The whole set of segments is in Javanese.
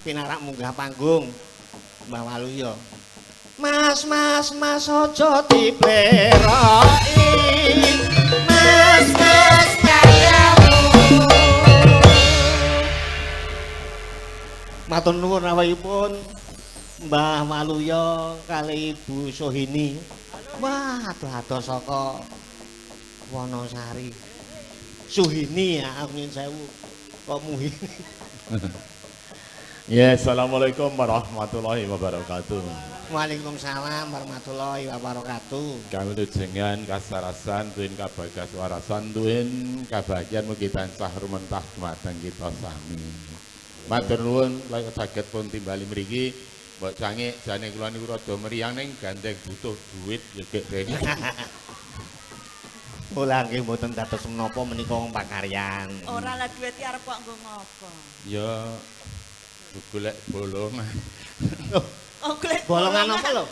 Pinarak munggah panggung. Mbah Waluyo. Mas, mas, mas aja dipleroki. Mas, mas karyamu. Matur nuwun rawuhipun Mbah Waluyo kali Ibu Sohini. Wah, adoh-adoh saka Wonosari. Suhini ya, aku nyuwun sewu. Kok Muhini. Ya, assalamualaikum warahmatullahi wabarakatuh. Waalaikumsalam warahmatullahi wabarakatuh. Kawulujengan kasarasan tuwin kabagas warasan tuwin kabahagian mugi tansah rumentah dumateng kita sami. Matur nuwun kula saged pun timbali mriki. Mbok cangik jane kula niku rada mriyang ning gandeng butuh duit ya gek rene. Kula nggih mboten dados menapa menika wong pakaryan. Ora lah duit iki arep kok nggo ngopo? Ya golek bolongan. Oh, golek Bolongan apa lho?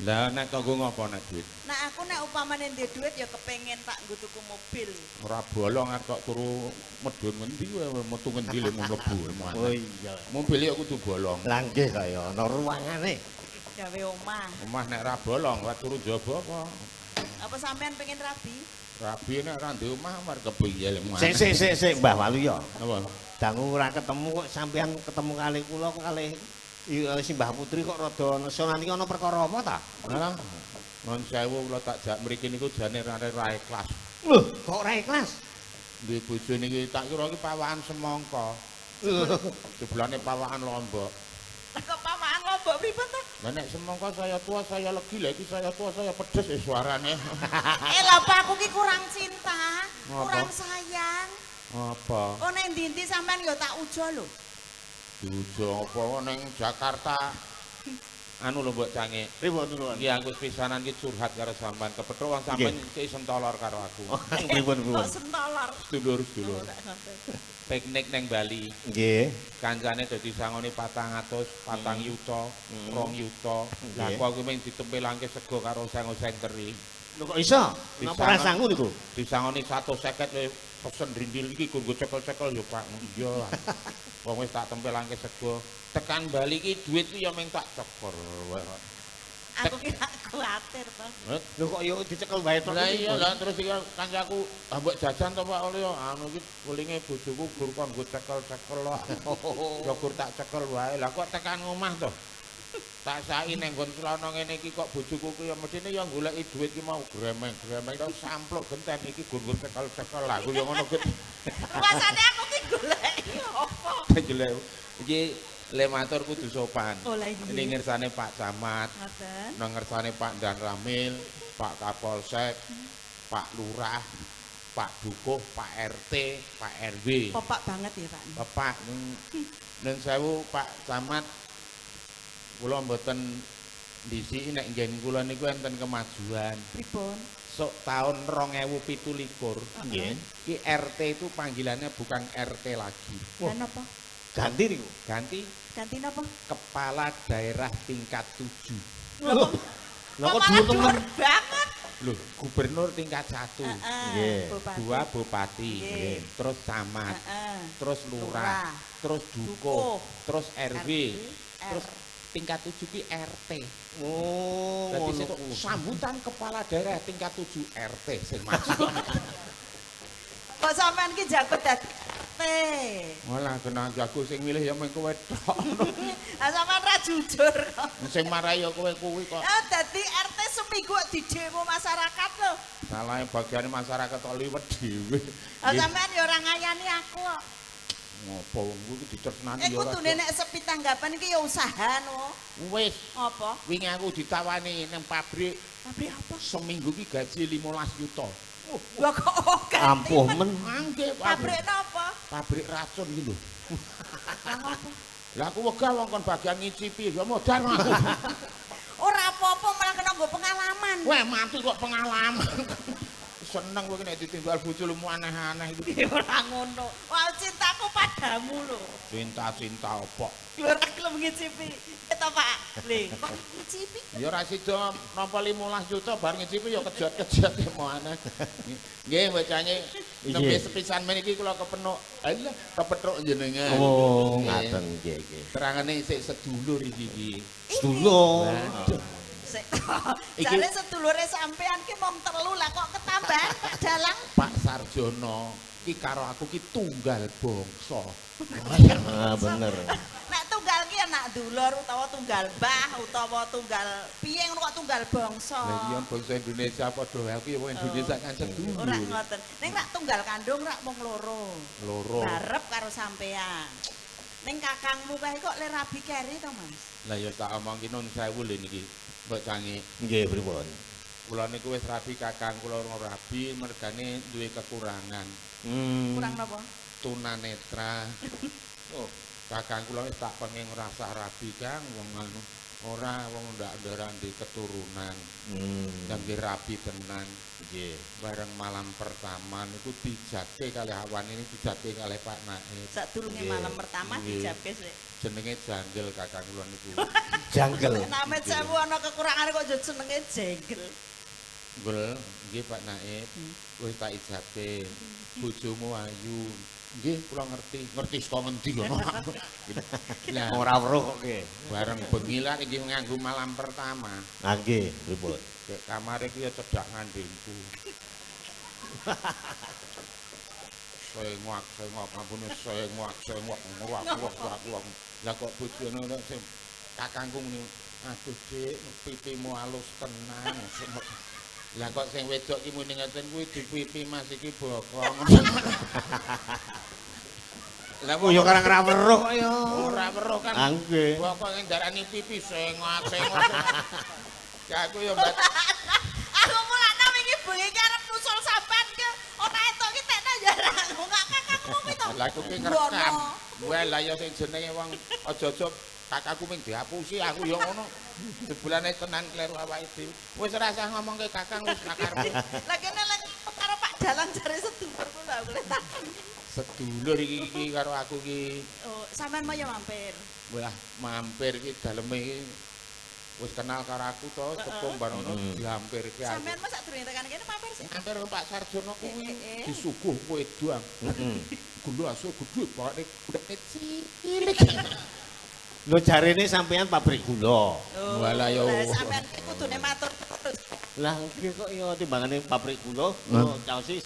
Lah nek kok nggo ngopo nek duit? Nek aku nek upamane ndek duit ya kepengin tak nggo tuku mobil. Ora bolong arep kok turu medun ngendi wae metu ngendi le mlebu. Oh iya. Mobil ya kudu bolong. Lah nggih kaya ana ruangane. Gawe omah. Omah nek ra bolong ora turu njaba apa. Apa sampean pengen rabi? Rabi nek ora ndek omah war kepiye le. Sik sik sik sik Mbah Waluyo. Napa? Dangu ora ketemu kok sampean ketemu kali kula kok kalih si Mbah Putri kok rada nesu niki ana perkara apa ta? Lah, nuwun sewu kula tak jak mriki niku jane ra ikhlas. Lho, kok ora ikhlas? Duwe bojo niki tak kira iki pawakan semangka. Jebulane pawakan lombok. Lah kok pawakan lombok pripun ta? Lah nek semangka saya tua saya legi, lah iki saya tua saya pedes suarane. Eh lha apa aku ki kurang cinta, Ngapa? kurang sayang. Apa? Oh nek ndi-ndi sampean ya tak ujo lho. Diujo apa ning Jakarta? Anu lho mbok cangik. Pripun nuwun? Iki aku pisanan iki curhat karo sampean. Kepethuk wong sampean cek sentolor karo aku. Oh, pripun pripun? Kok sentolor. Sedulur-sedulur. Piknik neng Bali. Nggih. Kancane dadi sangone 400, 4 yuta, 2 yuta. Lah aku mung ditempelangke sego karo oseng-oseng teri. Lho kok iso? Napa ora sangu niku? Disangoni 150 wis pesen rindil iki nggo cekel-cekel ya Pak. Iya. Wong wis tak tempelangke sego. Tekan Bali iki duit ki ya mung tak cekel. Aku ki tak kuwatir to. Lho kok ya dicekel wae tok. Lah iya lah terus iki kancaku mbok jajan to Pak Oleh anu iki welinge bojoku gur kon nggo cekel-cekel lho. Ya gur tak cekel wae. Lah kok tekan omah to? Tak sai ning nggon celana ngene iki kok bojoku ki ya mesthine ya goleki dhuwit ki mau gremeng-gremeng tok sampluk genten iki gur nggo cekel-cekel. Lah aku ya ngono ki. Rumasane aku ki goleki apa? Jelek. Iki le matur kudu sopan. Oh lah iya. Ini ngersane Pak Camat, Ngoten. nang ngersane Pak Danramil, Pak Kapolsek, Pak Lurah, Pak Dukuh, Pak RT, Pak RW. Pepak banget ya, Pak. Bapak nun sewu Pak Camat kula mboten ndisiki nek nggen kula niku enten kemajuan. Pripun? Sok tahun 2027 Nggih. ki RT itu panggilannya bukan RT lagi. Lah napa? Ganti niku. Ganti Ganti napa? kepala daerah tingkat 7. Lho kok malah dhuwur temen? dhuwur banget. Loh, gubernur tingkat 1. Heeh. Nggih. Bupati. 2 bupati, Nggih. terus camat, Heeh. terus lurah, Lurah. terus dukuh, Dukuh. terus RW, terus R. tingkat 7 ki RT. Oh, Dadi ngono sing sambutan kepala daerah tingkat 7 RT sing maju. Kok sampean ki jago dadi RT. Walah kena jago sing milih ya mung kowe tok. Lah sampean ra jujur kok. Sing marai ya kowe kuwi kok. Ah dadi RT seminggu kok didemo masyarakat lho. Salahe bagiane masyarakat kok liwet dhewe. Lah sampean ya ora ngayani aku kok. Ngopo wong kuwi ditresnani Eh ya ora. kudune nek sepi tanggapan iki ya usaha no. Wis, Apa? wingi aku ditawani nang pabrik Pabrik apa? seminggu ki gaji 15 yuta. Lah kok oke. Ampuh men. Mangke Pabrik napa? Pabrik racun iki lho. Lah ngopo? Lah aku wegah wong kon bagian ngicipi ya modal aku. Ora apa-apa malah kena nggo pengalaman. Weh mati kok pengalaman. Seneng kowe nek ditinggal bojo lemu aneh-aneh iki. Ora ngono. Wah cintaku pada padamu lho. Cinta-cinta opo? Ora gelem ngicipi. To Pak. Lho, kok ngicipi? Ya ora sida nampa 15 juta bar ngicipi ya kejot-kejot moane. Nggih bocane nembe sepisan meniki kula kepenuk. Alah kepethuk jenengan. Oh, ngaten nggih nggih. Terangane isih sedulur iki iki. Sedulur. Sik. Jare sedulure sampean ki mung telu lah kok ketambahan Pak Dalang. Pak Sarjono ki karo aku ki tunggal bangsa. Ah, bener. Nek tunggal ki anak dulur utawa tunggal mbah utawa tunggal piye ngono kok tunggal bangsa. Lah iya bangsa Indonesia padha wae aku ya wong Indonesia kan sedulur. Ora ngoten. Ning rak tunggal kandung rak mung loro. Loro. Barep karo sampean. Ning kakangmu kae kok le rabi keri to, Mas? Lah ya tak omong ki nun sewu lho niki. Mbok Cangi. Nggih, pripun? Kula niku wis rabi kakang kula ora rabi mergane duwe kekurangan. Kurang napa? Tunanetra. Oh, kakang kula wis tak penging rasah rabi Kang wong anu ora wong ndak ndarani keturunan. Nang rabi tenan. Nggih. Bareng malam pertama niku dijabke kalih awan ini dijabke kalih Pak Naib. Sadurunge malam pertama dijabke sik. Jenenge Janggel kakang kula niku. Janggel. Nek sewu ana kekurangane kok jenenge jenggel. Nggel, nggih Pak Naib. Wis tak ijabke. Bojomu ayu. Nggih, kula ngerti. Ngerti saka ngendi ngono. Lah ora weruh kok nggih. Bareng bengi lah nggih nganggo malam pertama. Ah nggih, pripun? Dek kamare ki ya cedhak ngandengku. Sengok, sengok, ampune sengok, sengok, nguak, nguak, nguak. Lah kok bojone sing kakangku muni, aduh Dik, pipimu alus tenan. Lah kok sing wedok ki muni ngeten kuwi dipipi Mas iki bokong. Lah kok ya karang ora weruh kok ya. Ora weruh kan. Ah nggih. Bokong sing darani pipi sengok, sengok. Ya aku ya mbak. Aku mulakno wingi bengi ki arep nusul sampean ki ora entuk ki tekno ya ora ngak kakangmu kuwi to. Lah aku ki ngrekam. Wah lah ya sing jenenge wong aja-aja kakakku ming dihapusi aku ya ngono. Jebulane tenan kleru awake dhewe. Wis ora usah ngomongke kakang wis kakarepku. Lah kene lek karo Pak Dalang jare sedulurku lho aku lek takon. Sedulur iki karo aku ki. Oh, sampean mau ya mampir. Wah, mampir iki daleme iki wis kenal karo aku to, tepung bar ngono diampirke aku. Sampeyan mah sadurunge tekan kene mampir sih. Mampir Pak Sarjono kuwi disuguh wedang. Heeh. Gula asu gedhe banget gudane cilik. Lho jarene sampeyan pabrik gula. Walah ya. Sampeyan ki kudune matur terus. Lah nggih kok ya timbangane pabrik gula, caosi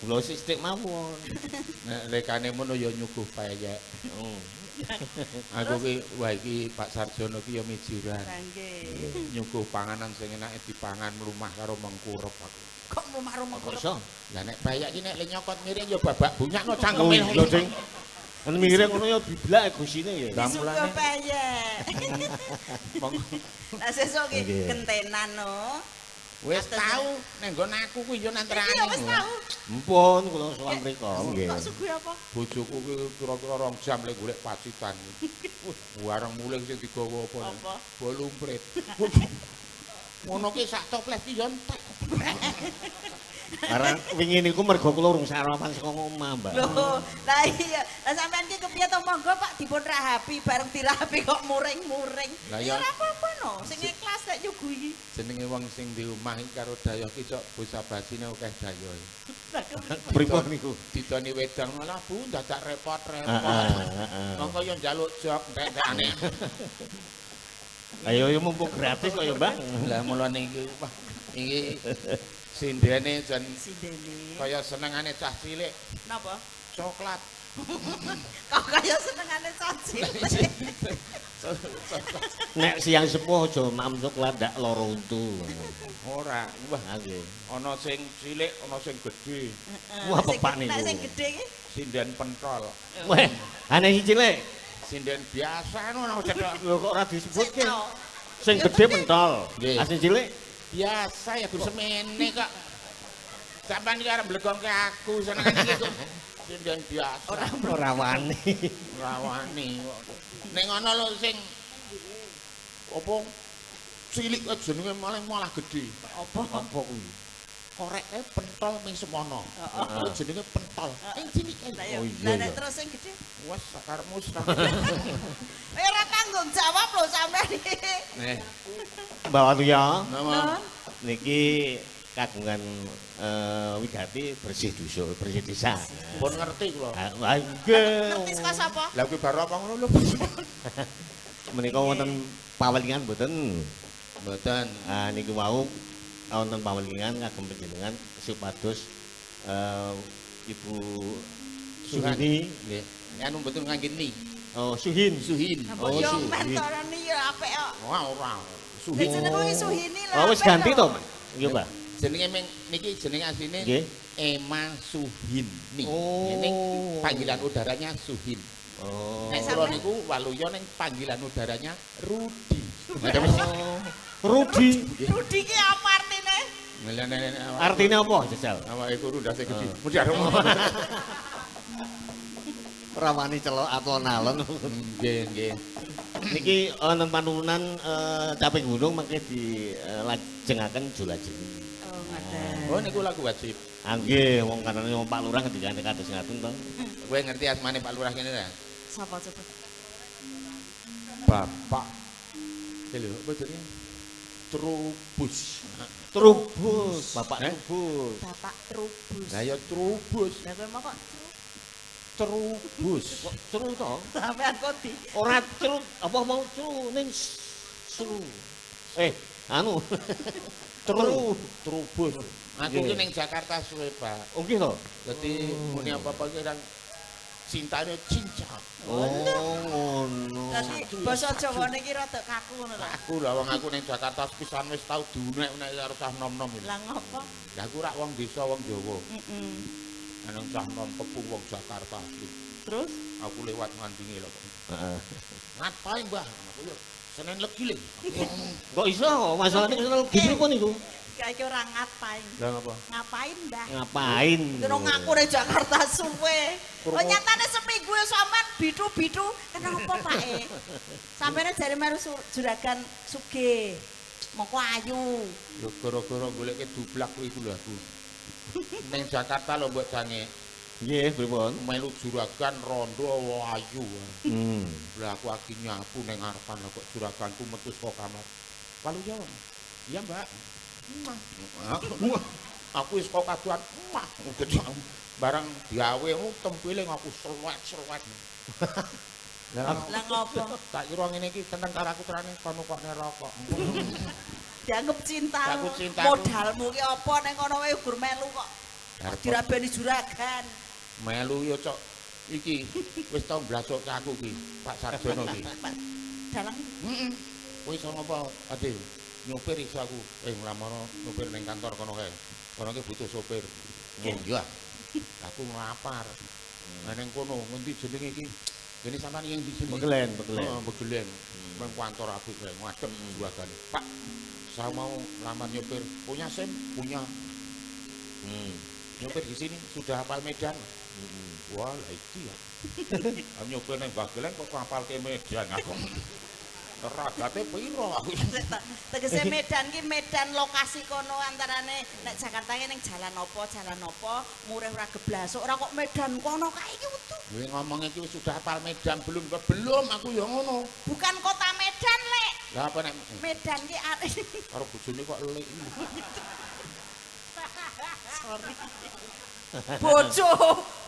gula sithik mawon. Nek lekane ngono ya nyuguh peyek. Aku ki wah iki Pak Sarjono ki ya mijiran. Nggih. Nyuguh panganan sing enake dipangan mlumah karo mengkurep aku. Kok mlumah karo mengkurep? Kok iso? Lah nek peyek ki nek le nyokot miring ya babak bunyakno cangkeme. Lho ding. Nek miring ngono ya diblak gusine ya. Disuguh peyek. Lah sesuk ki gentenan no. Wis tau ning nggon aku kuwi ya nanterane. Iya wis tau. Mpun kula sowan mriku. Nggih. Kok suguh apa? Bojoku kuwi kira-kira 2 jam lek golek pacitan. Wah, wareng mulih sing digawa apa? Apa? Bolu mprit. Ngono ki sak toples ki ya entek. Barang wingi niku mergo kula urung sarapan saka omah, Mbak. Lho, lah iya. Lah sampean ki kepiye to monggo Pak dipun rahapi bareng dirahapi kok muring-muring. Lah ya ora apa-apa no, sing ikhlas nek nyuguhi. Jenenge wong sing di omah iki karo dayoh ki cok basa-basine akeh dayohe. Pripun niku? Didoni wedang malah Bu dadak repot-repot. Monggo yo njaluk jok entek-entekane. Ayo yo mumpung gratis kok ya, Mbak. Lah mulane iki wah iki sindene jan sindene kaya senengane cah cilik. Napa? Coklat. Kok kaya senengane cah cilik. Nek siang sepuh aja mam coklat ndak lara untu. Ora, wah nggih. Ana sing cilik, ana sing gedhe. Wah, pepak niku. Nek sing gedhe iki sinden pentol. Weh, ana sing cilik. Sinden biasa ngono cethok. Lho kok ora disebutke. Sing gedhe pentol. Nggih. Ah sing cilik biasa ya gur semene kok. Sampeyan iki arep mblegongke aku senengane iki kok sinden biasa. Ora wani. Ora wani kok. Ning ana lho sing apa cilik jenenge malah gedhe. Apa? Apa kuwi? Korek kae pentol ming semono. Heeh. Jenenge pentol. Ing cilik kae. Lah Oh, iya, lah nek iya. terus sing gedhe Wes sakarepmu. Ora tanggung jawab lho sampean iki. Nih, Mbak Waluya, napa? niki kagungan wigati bersih dusun, bersih desa. Pun ngerti kula. Ah, nggih. Ngerti saka sapa? Lah kuwi baru apa ngono lho. Menika wonten pawelingan mboten? Mboten. Ah niku wau wonten pawelingan kagem panjenengan supados Ibu Suhini, Nggih. Anu mboten ngangge ni. oh Suhin. Suhin. Oh, Yo Suhin. mentorane ya apik kok. Ora ora. Lah Suhin. jenengku iki Suhini lho. Oh wis apik ganti lho. to, Mas? Iya, Mbak. Jenenge meng niki jenenge asline Nggih. Emma Suhini. Oh. Ini panggilan udaranya Suhin. Oh. Nek kula niku Waluyo ning panggilan udaranya Rudi. Oh. Rudi. Rudi ki apa artine? Artinya apa, Jajal? Awake guru ndase gedhe. Oh. Mesti arep Ora wani celok alon-alon. Nggih, nggih. Niki wonten panuwunan caping gunung mangke dilajengaken Jolajeng. Oh, ngoten. Oh niku lagu wajib. Ah nggih, wong kanane wong Pak Lurah ngendikane kados ngaten to. Kowe ngerti asmane Pak Lurah kene ta? Sapa coba? Bapak. Iki lho, apa jenenge? Trubus. Trubus, Bapak Eh? Trubus. Bapak Trubus. Lah ya Trubus, Lah kowe mau kok Trubus. Kok tru to? sampean kok di Ora tru, apa mau tru ning tru. Eh, anu. Tru. Trubus. Aku ki ning Jakarta suwe, Pak. Oh nggih to? Dadi muni apa-apa ki kan cintane cinca. Oh, ngono. Dadi basa Jawane iki rada kaku ngono lho. Aku lah wong aku ning Jakarta sepisan wis tau diunek-unek karo cah nom-nom iki. Lah ngopo? Lah aku rak wong desa wong Jawa. Heeh. Nang cah nom kepung wong Jakarta asli. Terus Aku lewat ngandinge lho kok. Heeh. Ngapain, Mbah? Aku yo Senin Legi le. Kok iso masalahnya kok seneng gini pun niku? iki ora ngapain. Lah ngapa? Ngapain, Mbah? Ngapain? Terus ngaku ning Jakarta suwe. Oh nyatane seminggu ya sampean bitu-bitu kenapa Pak e? Sampeyan jare melu juragan sugih. Mongko ayu. Yo gara-gara goleke dublak kuwi iku lho aku. Ning Jakarta lho mbok jange Nggih, pripun? melu juragan rondo ayu. Hmm. Lah aku lagi nyapu ning ngarepan lho kok juraganku metu saka kamar. Waluyo. Iya, Mbak. Aku wis kok kaduan. Barang diawe tempile aku selwet-selwet. Lah Lah ngopo? tak kira ngene iki seneng karo aku terane kono kok rokok. Dianggep cinta. Aku cinta. Modalmu ki apa ning kono wae gur melu kok. Dirabeni juragan. Melu yo cok iki wis tau mblasokke aku ki Pak Sarjono ki. Pak Dalang Heeh. Kowe iso ngopo, Ade? Nyopir iso aku. Nglamono nyopir ning kantor kono kae. Kono ki butuh sopir. Oh iya. Aku nglapar. Lah ning kono ngendi jenenge iki? Gene sampean yang di sini. Begelen, begelen. Oh, begelen. Nang kantor apik kae ngadep juragane. Pak, saya mau lamar nyopir. Punya SIM? Punya. Hmm. Nyopir di sini sudah hafal Medan. Wah, lah iki ya. Aku nyopir nang Bagelen kok hafal ke Medan aku. Ragate piro aku? Tegese Medan ki Medan lokasi kono antarane nek Jakarta ki ning jalan apa, murih ora geblasuk ora kok Medan kono kae iki utuh. Kowe ngomong iki wis sudah hafal Medan belum? Belum aku ya ngono. Bukan kota Medan, Lek. Lah apa nek Medan ki karo bojone kok lek. Sorry. Bojo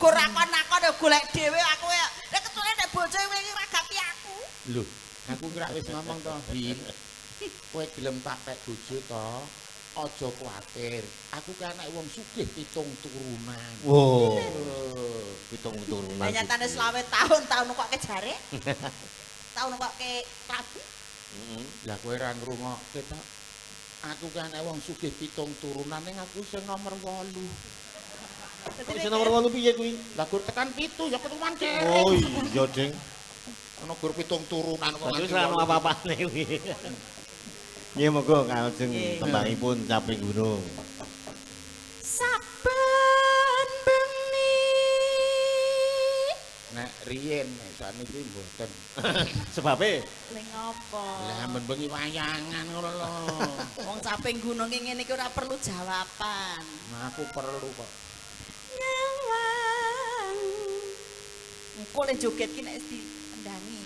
ora akon-akon ya golek dhewe aku ya. Nek kecuali nek bojo iki ragati aku. Lho, aku kira wis ngomong to, Hin. Kowe gelem tak pek bojo to? Aja kuwatir. Aku ki anak wong sugih pitung turunan. Wow, Lho. pitung turunan. Lah nyatane 25 tahun tahun kok ke jare. Tahun kok ke klambi. Heeh. Lah kowe ora ngrungokke to? Aku ki anak wong sugih pitung turunan ning aku sing nomor 8. Kok iso nomor 8 piye kuwi? Lah gur tekan 7 ya keturunan kere. Oh iya, Ding. Ana gur pitung turunan kok. Berarti wis ora ono apa-apane kuwi. Nggih monggo kalajeng Nggih. tembangipun Caping Gunung. Saben bengi Nek Riyen nek sakniki mboten. Sebabe Ning ngopo? Lah men bengi wayangan ngono lho. Wong caping gunung ngene iki ora perlu jawaban. Nah, aku perlu kok. Nyawang. Engko le joget ki nek wis dikendangi.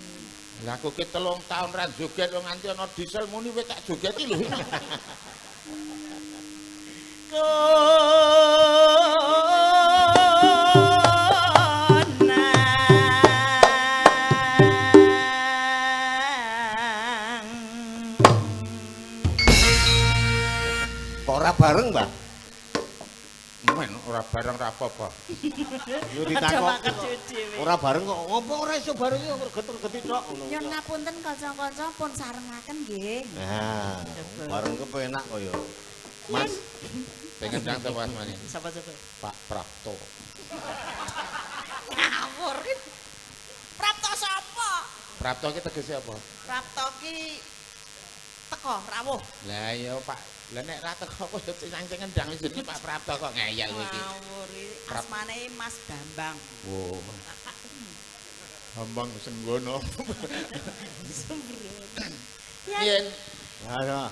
Lah aku ki 3 tahun ra joget wong nganti ana diesel muni wis tak jogeti lho. Konang. Kok ora bareng, Mbah? Men ora bareng ra apa-apa. Yo Aja ditakok. makan dhewe. Ora bareng kok ngopo ora iso bareng yo gerget-gergeti tok ngono. Nyun ngapunten kanca-kanca pun sarengaken nggih. Nah, bareng kepenak kok yo. Mas, Pengen ndang sapa asmane? Sapa coba? Pak Prapto. Ngawur. Prapto sapa? Prapto ki tegese apa? Prapto ki teko rawuh. Lah iya Pak. Lah nek ra teko kok yo sing ngendang wis jenenge Pak Prapto kok ngeyel kowe iki. Ngawur iki asmane Mas Bambang. Oh. Bambang Senggono. Yen Yen. ayo.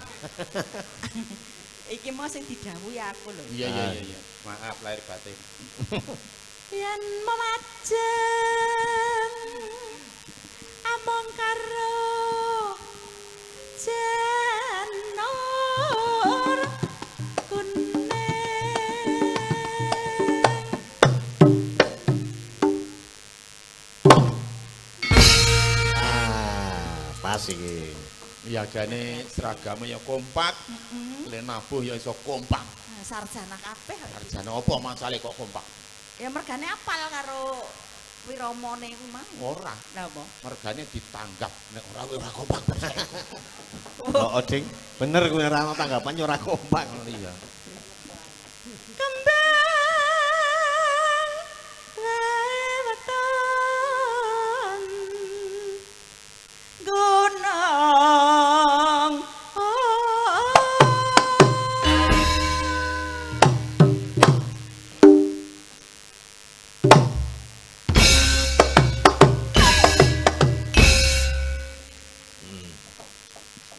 iki mau sing didhawuhi aku lho. Iya iya iya iya. Maaf lahir batin. Yen memajeng among karo janur kuning. Ah, pas iki. Ya jane seragame ya kompak, le nabuh ya iso kompak. Sarjana kabeh kok iki. Sarjana apa masale kok kompak? Ya mergane apal karo wiramane iku mau. Ora, Lah apa? mergane ditanggap nek ora ora kompak. Oh, Ding. Bener kuwi ora ono tanggapan yo ora kompak. Iya. Kembang weweton gunung.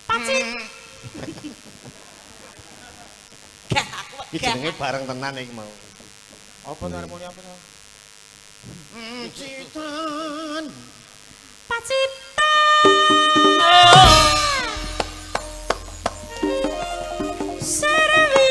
Pacit. Gak aku Iki jenenge bareng tenan iki mau. Apa to arep muni apa to? Citan. Pacitan. Serwi.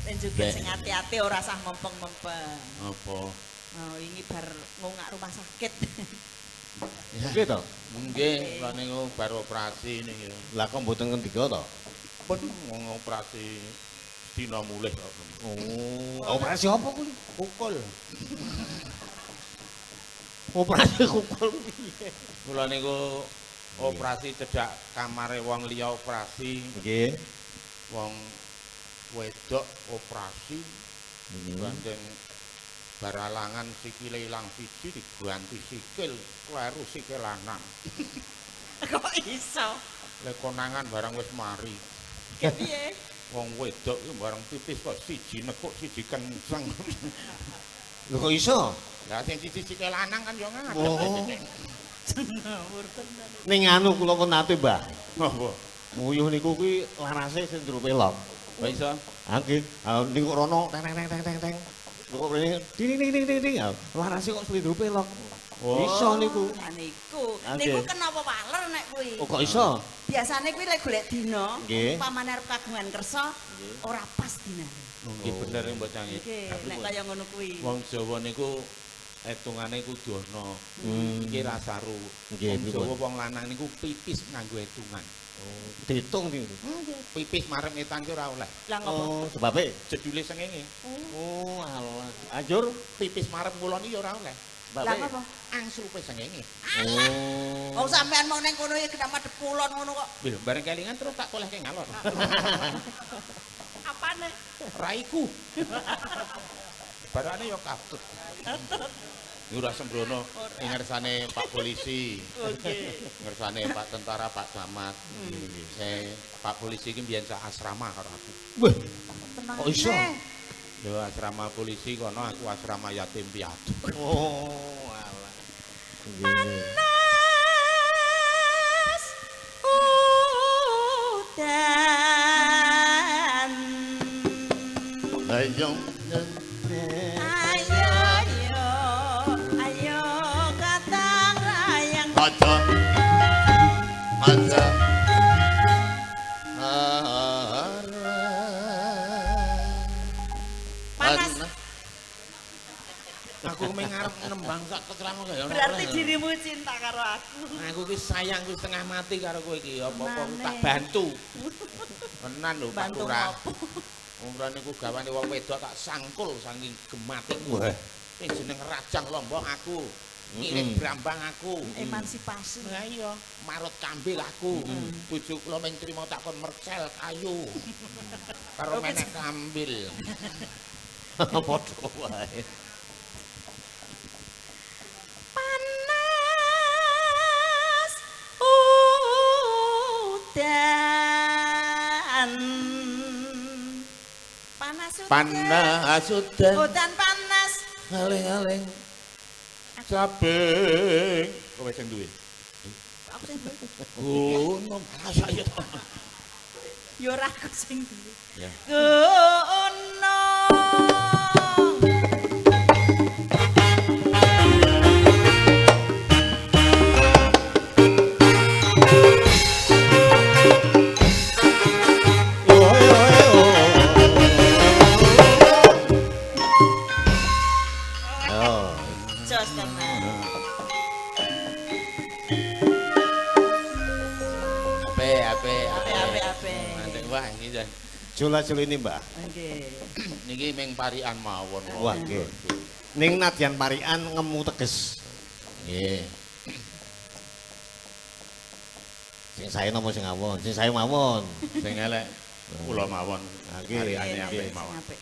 Dan juga sing ati-ati ora sah mempeng-mempeng. Apa? Oh, ini bar ngungak rumah sakit. Nggih to? Nggih, kula niku bar operasi niki. Lah kok mboten ngendika to? Pun wong operasi dina mulih kok. Oh, operasi apa kuwi? Pukul. Operasi kukul piye? Kula niku operasi cedhak kamare wong liya operasi, Nggih. wong wedok operasi gandeng baralangan sikile ilang siji diganti sikil, kleru sikil lanang. Kok iso? Lek konangan barang wis mari. Piye? Wong wedok iki barang pipis kok siji nekuk siji kenceng. Lho kok iso? Lah sing siji sikil lanang kan yo ngadeg. Oh. Ngawur tenan. Ning anu kula pun nate, Mbah. Apa? Nguyuh niku kuwi larase sing ndrupe pelok. Kok iso? Ha nggih, ha niku rono teng teng teng teng teng. Lho kok rene ding ding ding ding ding. Larase kok slindro pelok. Oh. Iso niku. Lah niku. Ah, Niku nggih. kenapa waler nek kuwi? Oh kok iso? Biasane kuwi lek golek dina, Nggih. umpamane arep kagungan kersa, ora pas dinane. Nggih bener mbok canggih. Nggih, nek kaya ngono kuwi. Wong Jawa niku etungane kudu ana. Iki ra saru. Nggih, Wong pripun? Jawa wong lanang niku pipis nganggo etungan. Ditung niku. Pipis marep ngetan ki ora oleh. Lah ngopo? Oh, sebabe? Jedule sengenge. Oh, alah. Anjur Pipis marep ngulon iki ya ora oleh. Lah apa? Angslupe sengenge. Oh. Wong sampean mau neng kono ya kena madhep kulon ngono kok. Lho, bareng kelingan terus tak tolehke ngalor. Apane? Raiku. Barane ya katut. Ora sembrono ing ngersane Pak Polisi. Oke. Ngersane Pak Tentara, Pak Camat. Nggih. Pak Polisi iki mbiyen sak asrama karo aku. Wah, Tenang. Kok iso? Lho asrama polisi kono aku asrama yatim piatu. Oh, alah. Panas udan. Ayo. Ayo yo, ayo katang rayang. Aja. Aja. Panas. Aku mung arep nembang sak ketramo kaya ono. Berarti dirimu cinta karo aku. Aku ki sayang ku setengah mati karo kowe iki, apa-apa Maneh. tak bantu. Tenan lho Pak Bantu Lurah. ngopo? Umrane niku gawane wong wedok tak sangkul saking gematiku. Wah. Sing jeneng Rajang Lombok aku, ngirit brambang aku. Emansipasi. Lah iya, marut kambil aku. Bojo kula mung trimo takon mercel kayu. Karo Oke. menek kambil. Padha wae. Panas udan. Panas udan. Panas udan Udan panas. aling-aling. Sabeng kowe sing duwe. Aku sing duwe. Gunung saya to. Ya ora aku sing duwe. Ya. Gunung. Oh. Jos tenan. Ape ape Ape ape ape. Mandek wah iki jan. Jula-juli ini, Mbah. Nggih. Niki ming parikan mawon. Wah, nggih. Ning nadyan parikan ngemu teges. Nggih. Sing sae napa sing awon? Sing sae mawon. Sing elek kula mawon. Ah, nggih. Parikane Nggih, apik nggih, mawon. apik.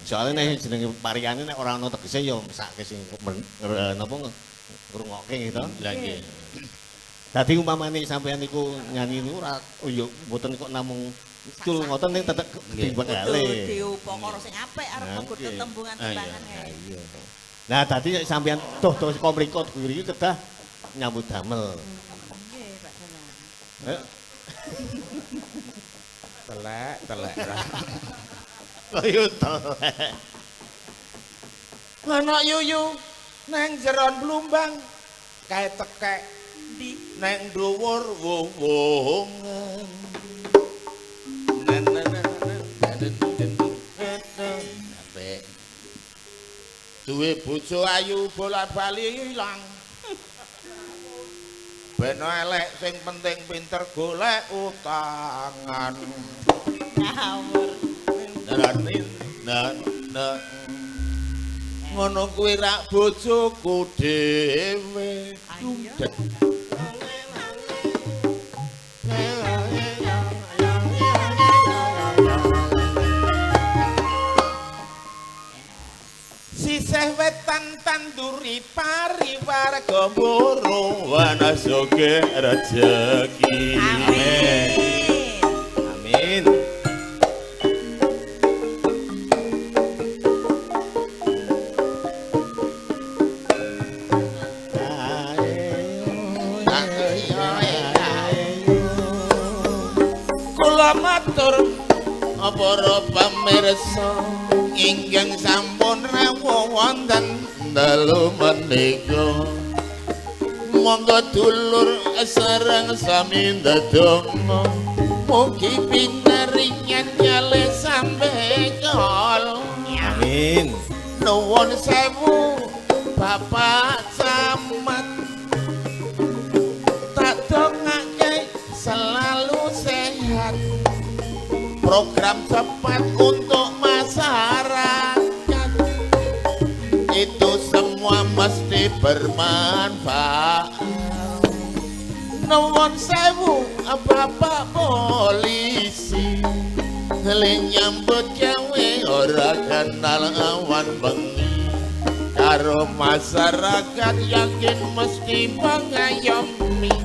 Soale nek jenenge parikane nek ora ana tegese ya mesake sing napa ngrungokke gitu. Lah nggih. Dadi umpamane sampean niku nyanyi niku ora oh ya mboten kok namung cul ngoten ning tetep Nggih. ketimbang Kudu kali. diupakara sing apik arep Nah, nggo nggih. tetembungan Ah, iya. tembangan Nah, kae. iya. Nah, dadi nek sampean doh-doh saka mriku kuwi iki kedah nyambut damel. Nggih, Pak Dalang. Eh, Telek, telek. Ayo telek. Ana yuyu neng jeron blumbang kae tekek Ndi? neng dhuwur wuwungan. Apik. Duwe bojo ayu bola-bali ilang. Ben elek sing penting pinter golek utangan. Ngawur. Nan ngono kuwi rak bojoku dhewe. Ayo. Sisih wetan tanduri pari warga mboro wanasoge rejeki. Amin. Amin. Kula matur para pamirsa ingkang sampun rawuh wonten dalu menika. Monggo dulur sareng sami ndedonga mugi pinaringan nyale sampe kol. Amin. Nuwun sewu Bapak Camat, tak dongake selalu sehat, program cepat untuk masyarakat itu semua mesti bermanfaat. Nuwun sewu Bapak polisi, le nyambut gawe ora kenal awan bengi, karo masyarakat yakin mesti mengayomi,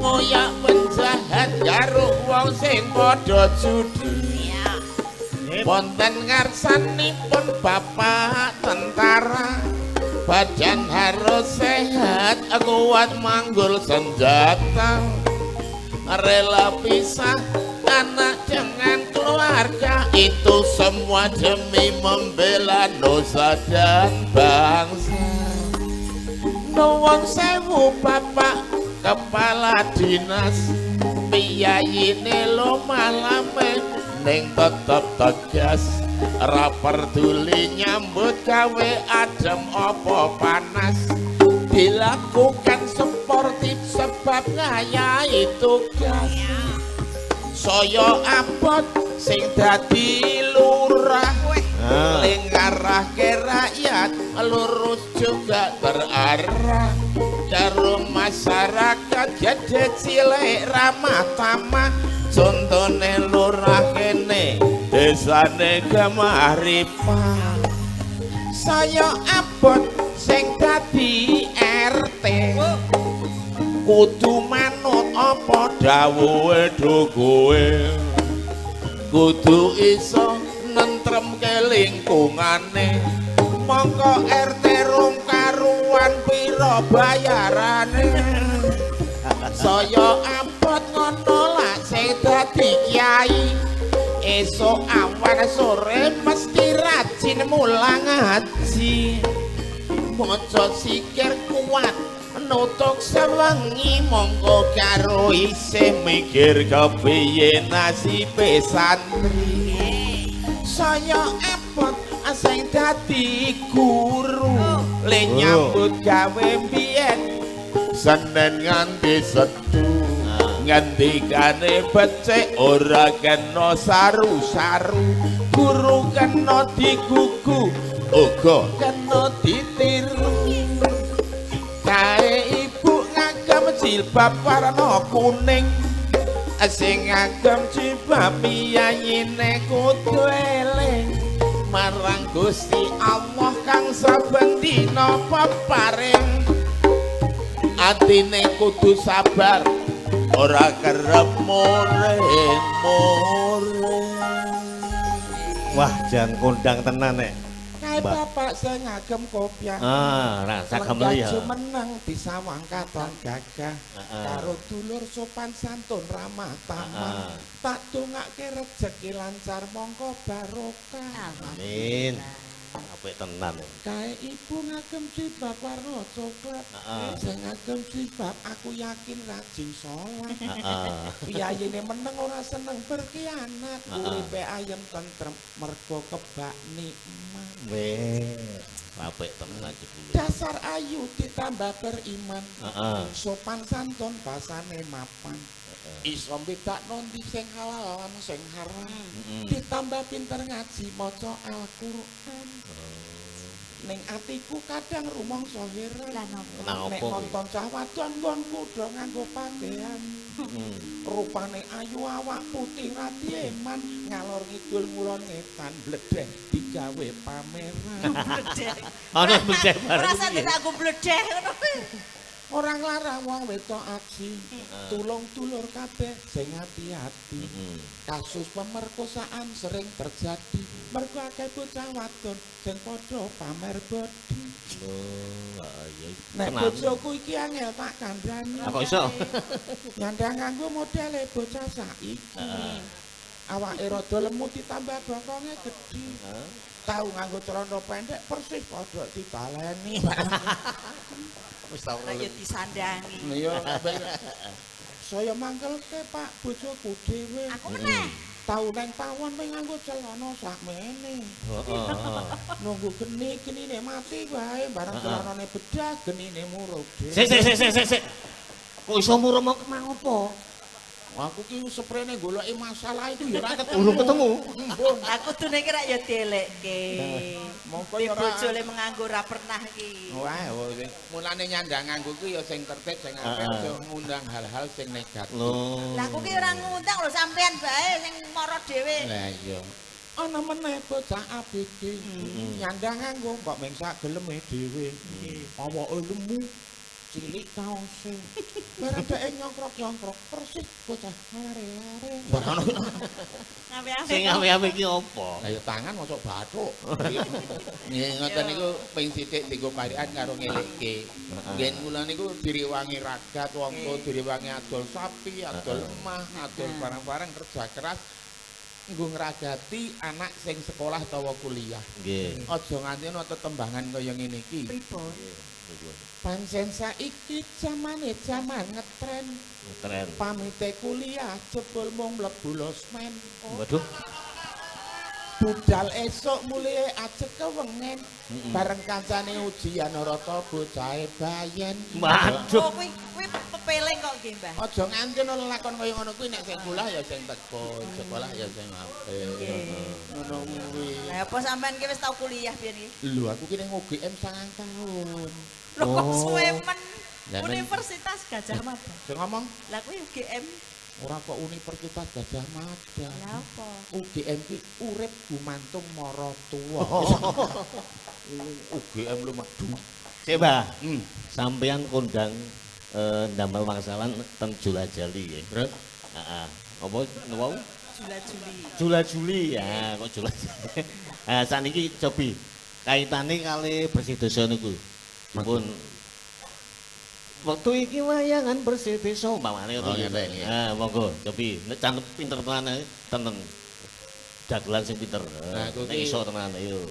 ngoyak penjahat karo wong sing padha judi. Wonten ngarsanipun Bapak tentara, badan harus sehat kuat manggul senjata, rela pisah anak dengan keluarga, itu semua demi membela nusa dan bangsa. Nuwun sewu Bapak kepala dinas, piyayine lemah ning tetep tegas, ra peduli nyambut gawe adem apa panas, dilakukan sportif sebab ngayahi tugas. Saya abot sing dadi lurah, le ngarahke rakyat lurus juga terarah, karo masyarakat gede cilik ramah tamah, contone lurah kene desane Gemah Ripah. Saya abot sing dadi RT, kudu manut apa dawuhe dukuhe, kudu iso nentremke lingkungane, mongko RT rung karuan pira bayarane. Saya abot ngono lak sing dadi kiai, esuk awan sore mesti rajin mulang ngaji, maca sikir kuat nutuk sewengi, mongko karo isih mikir kepiye nasibe santri. Saya abot sing dadi guru, le nyambut gawe biyen Senin nganti Setu, ngendikane becik ora kena saru-saru, guru kena digugu uga kena ditiru. Kae ibu ngagem jilbab warna kuning, sing ngagem jilbab piyayine kudu eling marang Gusti Allah kang saben dina peparing, atine kudu sabar ora kerep muring-muring. Wah, jan kondang tenan nek. Kae Mbak. Bapak sing ngagem kopiah. Ah, rasa kemeli ya. Meneng disawang katon gagah. Karo dulur sopan santun ramah tamah. Tak dongake rejeki lancar mongko barokah. Amin. Apik tenan. Kae ibu ngagem jilbab warna coklat. Sing ngagem jilbab aku yakin rajin sholat. Piyayine meneng ora seneng berkhianat. Uripe ayem tentrem mergo kebak nikmat. Weh, apik tenan jebule. Dasar ayu ditambah beriman. Sopan santun basane mapan. Iso mbedakno ndi sing halal lan sing haram. Ditambah pinter ngaji maca Al-Qur'an. Ning atiku kadang rumangsa heran. Lah napa? Lah Nek opo kuwi? nonton cah wadon nggonku do nganggo pakaian. Rupane ayu awak putih radi eman, ngalor ngidul ngulon ngetan bledeh digawe pameran. Bledeh. Ana bledeh bareng. Ora usah aku bledeh ngono. Ora nglarang wong wedok aksi, tulung dulur kabeh sing ati-ati. Kasus pemerkosaan sering terjadi mergo akeh bocah wadon sing padha pamer body. Lho, iya. Nek Tenan. bojoku iki angel tak kandhani. Ah, kok iso? Nyandang nganggo modele bocah saiki. Awake rada lemu ditambah bokonge gedhi. Tau nganggo celana pendek persis padha dibaleni. Wis tau. Lah ya disandangi. Iya, saya mangkelke Pak bojoku dhewe. Aku meneh. Tau neng pawon mung nganggo celana sakmene. Heeh. Nunggu geni genine mati wae bareng celanane bedah genine murup dhewe. Sik sik sik sik sik sik. Kok iso murum mang opo? Aku ki seprene goleki masalah itu ya ora ketemu. Urung ketemu. Mbun. Lah kudune ki rak ya dielekke. Mongko ya ora. Bojone menganggo ora pernah ki. Wah, mulane nyandang nganggo ku ya sing tertib, sing apik, aja ngundang hal-hal sing negatif. Lho. Lah aku ki ora ngundang lho sampean bae sing mara dhewe. Lah iya. Ana meneh bocah ABG nyandang nganggo kok mung sak geleme dhewe. Awake lemu, cilik kaose. Bareng dheke nyongkrok-nyongkrok persis bocah lare-lare. Barang Ngawe-awe. Sing awe-awe iki apa? Lah ya tangan mosok bathuk. Nggih ngoten niku ping sithik dienggo parikan karo ngelekke. Nggih kula niku direwangi ragat wong tuwa direwangi adol sapi, adol lemah, adol barang-barang kerja keras nggo ngragati anak sing sekolah utawa kuliah. Nggih. Aja nganti ana tetembangan kaya ngene iki. Pripun? Pancen saiki jamane jaman ngetren, Tren. pamite kuliah jebul mung mlebu losmen. Waduh. Budal esuk mulih ajeg kewengen, bareng kancane ujian rata bocahe bayen. Waduh. Oh kuwi kuwi pepeling kok nggih, Mbah. Aja nganti ana lelakon kaya ngono kuwi nek sing kuliah ya sing tekun, sekolah ya sing apik. Ngono kuwi. Lah apa sampean ki wis tau kuliah biyen iki? Lho aku ki ning UGM 9 tahun. Lho kok suwe men Lah, men- Universitas Gajah Mada. Sing ngomong Lah kuwi UGM. ora kok Universitas Gajah Mada. Lah apa? UGM ki urip gumantung mara tuwa. UGM lu medu. Sik, Mbah. Hmm. Sampeyan kondang ndamel wangsalan teng Julajali nggih. Terus Heeh. Apa wau? Jula-juli. Jula-juli ya, kok jula. Ah saniki cobi kaitane kali bersih desa niku. Dipun Waktu iki wayangan bersih desa umpamane Oh, ngoten. ngeten, nggih. Ah, monggo cobi nek cangkem pinter tenan teneng. Dagelan sing pinter. Nah, aku Nek ki- iso tenan ayo.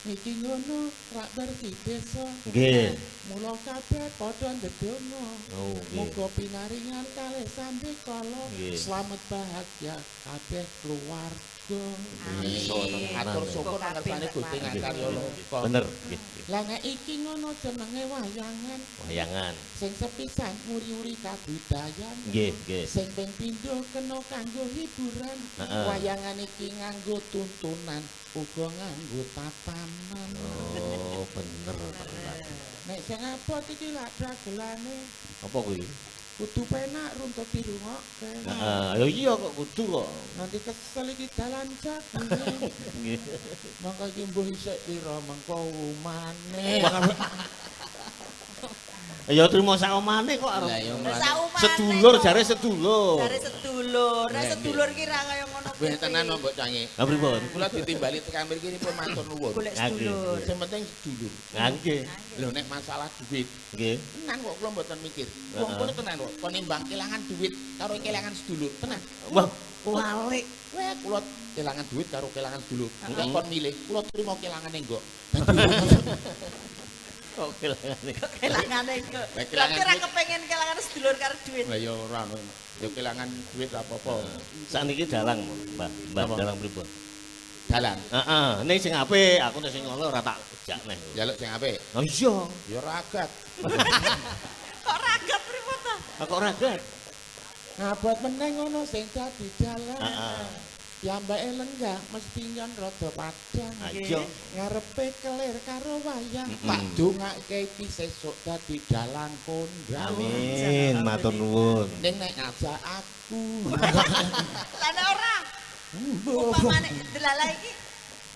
Iki ngono rak bersih desa. Nggih. Mula kabeh padha ndedonga. Oh, nggih. Muga pinaringan kalih sambekala, Nggih. slamet bahagia kabeh keluarga. Iso tenan. Atur syukur nang ngersane Gusti Ngakarya Loka. Bener, nggih. Nggih. Lah nek iki ngono jenenge wayangan Wayangan. sing sepisan nguri-uri kabudayan. Nggih, nggih. Sing ping pindho kena kanggo hiburan. Heeh. Wayangan iki nganggo tuntunan, uga nganggo tatanan. Oh, bener tenan. Nek sing abot iki lak dagelane Apa kuwi? kudu penak runtut dirungokke. Heeh, ya iya kok kudu kok. Nanti kesel iki dalan jagune. Nggih. Mongko iki mbuh isik pira mengko umane. Ya trimo sak omane kok arep. Lah ya mulane. Saumane Sedulur kok. jare sedulur. Jare sedulur. Nek Nggih, sedulur ki ra kaya ngono Wis kuwi. tenan kok mbok cange. Lah pripun? Kula ditimbali tekan mriki pun matur nuwun. Golek Nggih. sedulur. Sing penting sedulur. Lah nggih. Lho nek masalah duit, Nggih. tenan kok kula mboten mikir. Wong Heeh. kono tenan kok kon nimbang kelangan duit karo kelangan sedulur, tenan. Wah, walik. Weh kula kelangan duit karo kelangan sedulur. Nek Heeh. kon milih, kula trimo kelangane enggak. Kok kelangane. Kelangane kok. Lah, kelangan Berarti ra duit. kepengen kelangan sedulur karo duit. Lah ya ora no. Ya kelangan duit ra apa-apa. Sakniki dalang, Mbah. Mbah Apa? dalang pripun? Dalan. Heeh, ning sing apik, aku nek sing ngono ora tak jak neh. Jaluk sing apik. Lah iya, Ya ragat. Kok ragat pripun ta? lah kok ragat. Ngabot meneh ngono sing dadi dalan. Heeh. Piyambake lenggah mesti nyon rada padang. Ayo. Ngarepe kelir karo wayang. Mm-mm. Tak dongake iki sesuk dadi dalang kondang. Amin, matur nuwun. Ning nek ngajak aku. Lah nek ora umpamane delala iki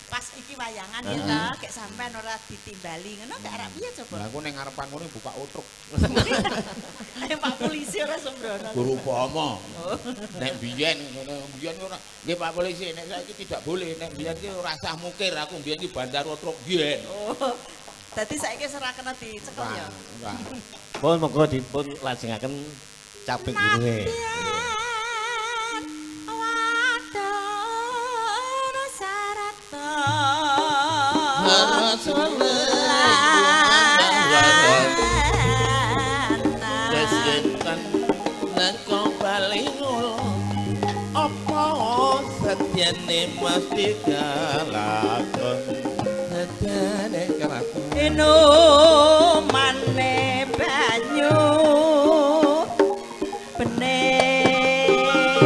pas iki wayangan ya ta, gek sampean ora ditimbali ngono gak arep piye coba. Lah aku ning ngarepan ngono buka utruk. Ayo Pak polisi ora sembrono. Guru upama. Nek biyen ngono, biyen ora. Nggih Pak polisi, nek saiki tidak boleh. Nek biyen ki ora sah mukir, aku biyen ki bandar utruk biyen. Oh. Dadi saiki wis ora kena dicekel ya. Ora. Pun monggo dipun lajengaken caping gununge. Nadyan wadon sarata. Kesinten nang bali ngono. Apa setyane mesti kalakon. Setyane kalakon. Inumane banyu bening.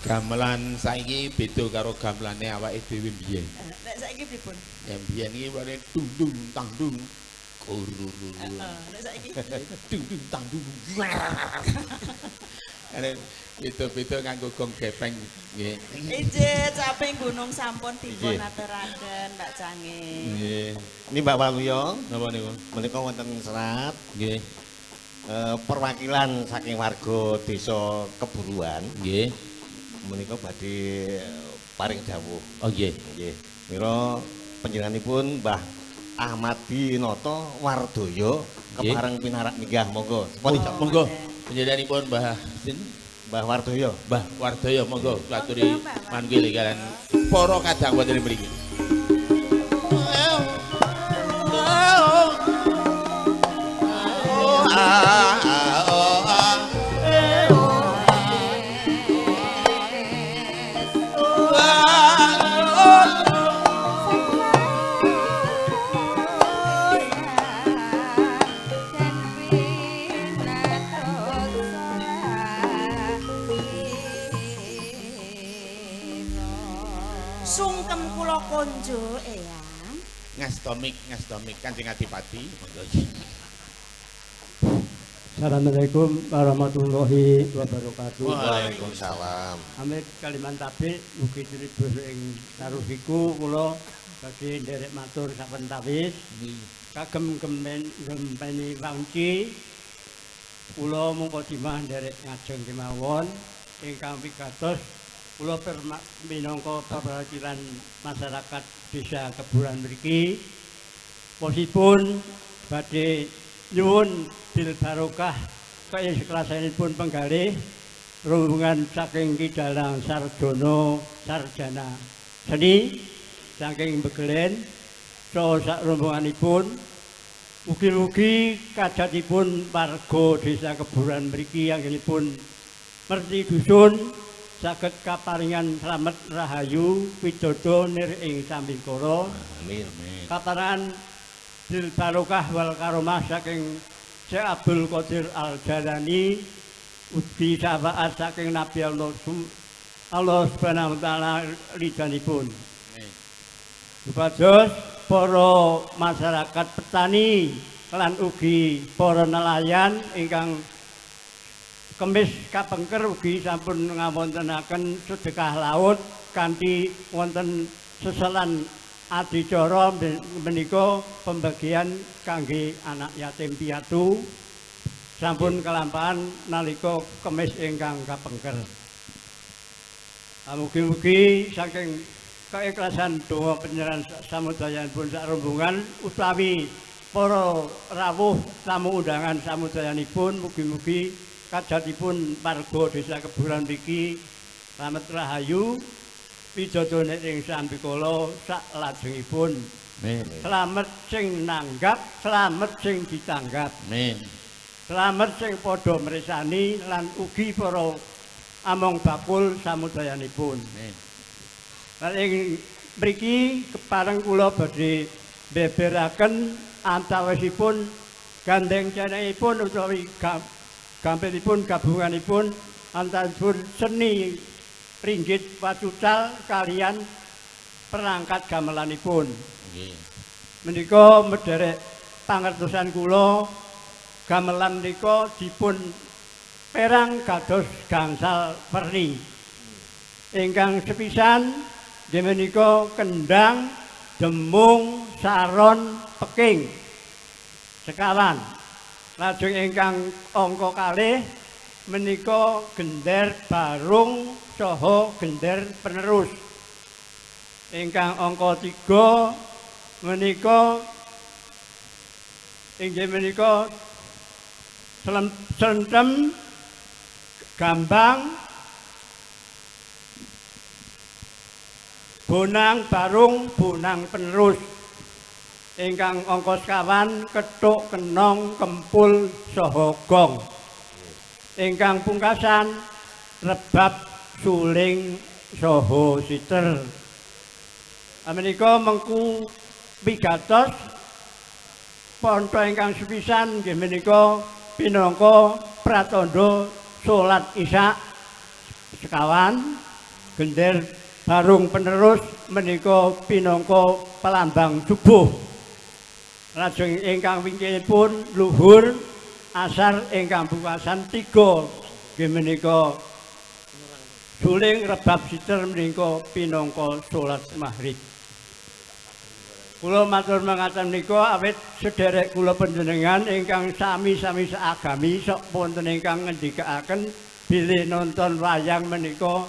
Gamelan saiki beda karo gamelane awake dhewe mbiyen. Nek saiki pripun? Ya mbiyen iki wene dung dung tang dung. Kurururu. Heeh, nek saiki dung dung tang dung. Ene beda-beda nganggo gong gepeng nggih. Injih, caping gunung sampun dipun Injih. aturaken Mbak Cange. Nggih. Ini Mbak Waluyo, Napa niku? menika wonten serat Nggih. Perwakilan saking warga desa Keburuan Nggih. menika badhe paring dawuh. Oh nggih. Nggih. Mira panjenenganipun Mbah Ahmadi Noto Wardoyo kepareng pinarak minggah monggo. Sepoti Oh, monggo panjenenganipun Mbah sinten? Mbah Wardoyo. Mbah Wardoyo monggo aturi Monggo, Mbah Wardoyo. manggil kalian para kadang wonten mriki. Sungkem kula konjo eyang. Ngastomik, ngastomik Kanjeng Adipati monggo. Assalamualaikum warahmatullahi wabarakatuh. Waalaikumsalam. Amit Kalimantabe mugi tilibur ing taruhiku kula badhe nderek matur sapentawis kagem gemen gempeni wanci kula mukadimah nderek ngajeng kemawon ingkang wigatos kula minangka perwakilan masyarakat desa Keburan mriki posipun badhe nyuwun bil barokah keikhlasanipun penggalih rombongan saking Ki Dalang Sarjono Sarjana Seni saking Bagelen saha sak rombonganipun mugi-mugi kajatipun warga desa Keburan mriki anggenipun merti dusun saged kaparingan slamet rahayu widodo nir ing sambikara. Amin. Kaparingan bil barokah wal karomah saking Syekh Abdul Qadir Al Jalani ugi syafaat saking Nabi Allah Allah Subhanahu wa taala ridhanipun. Supados para masyarakat petani lan ugi para nelayan ingkang kemis kapengker ugi sampun ngawontenaken sedekah laut kanthi wonten seselan adicara menika pembagian kangge anak yatim piatu sampun kelampahan nalika kemis ingkang kapengker. Mugi-mugi saking keikhlasan donga panjenengan samudayanipun sak rombongan utawi para rawuh tamu undangan samudayanipun mugi-mugi kajatipun warga desa Keburan mriki slamet rahayu widodone ing sambikala sak lajengipun. Amin. Slamet sing nanggap, slamet sing ditanggap. Amin. Slamet sing padha mresani lan ugi para among bakul samudayanipun. Amin. Lan ing mriki kepareng kula badhe beberaken antawisipun gandeng cenekipun utawi gampilipun gabunganipun antawisipun seni ringgit wacucal kalian perangkat gamelanipun. Nggih. Menika medherek pangertosan kula gamelan menika dipun perang kados gangsal werni. Ingkang sepisan nggih menika kendang, demung, saron, peking. Sekawan. Lajeng ingkang angka kalih menika gender barung saha gender penerus. Ingkang angka 3 menika inggih menika slentem, gambang, bonang barung, bonang penerus. Ingkang angka sekawan kethuk, kenong, kempul saha gong. Ingkang pungkasan rebab, suling saha siter. Menika mengku wigatos ponto ingkang sepisan nggih menika pinangka pratandha salat Isya sekawan, gender barung penerus menika pinangka pelambang subuh. Lajeng ingkang wingkinipun luhur, asar ingkang pungkasan 3 nggih menika suling rebab siter menika pinangka salat maghrib. Kula matur mangaten menika awit sederek kula panjenengan ingkang sami-sami saagami sok wonten ingkang ngendikaaken bilih nonton wayang menika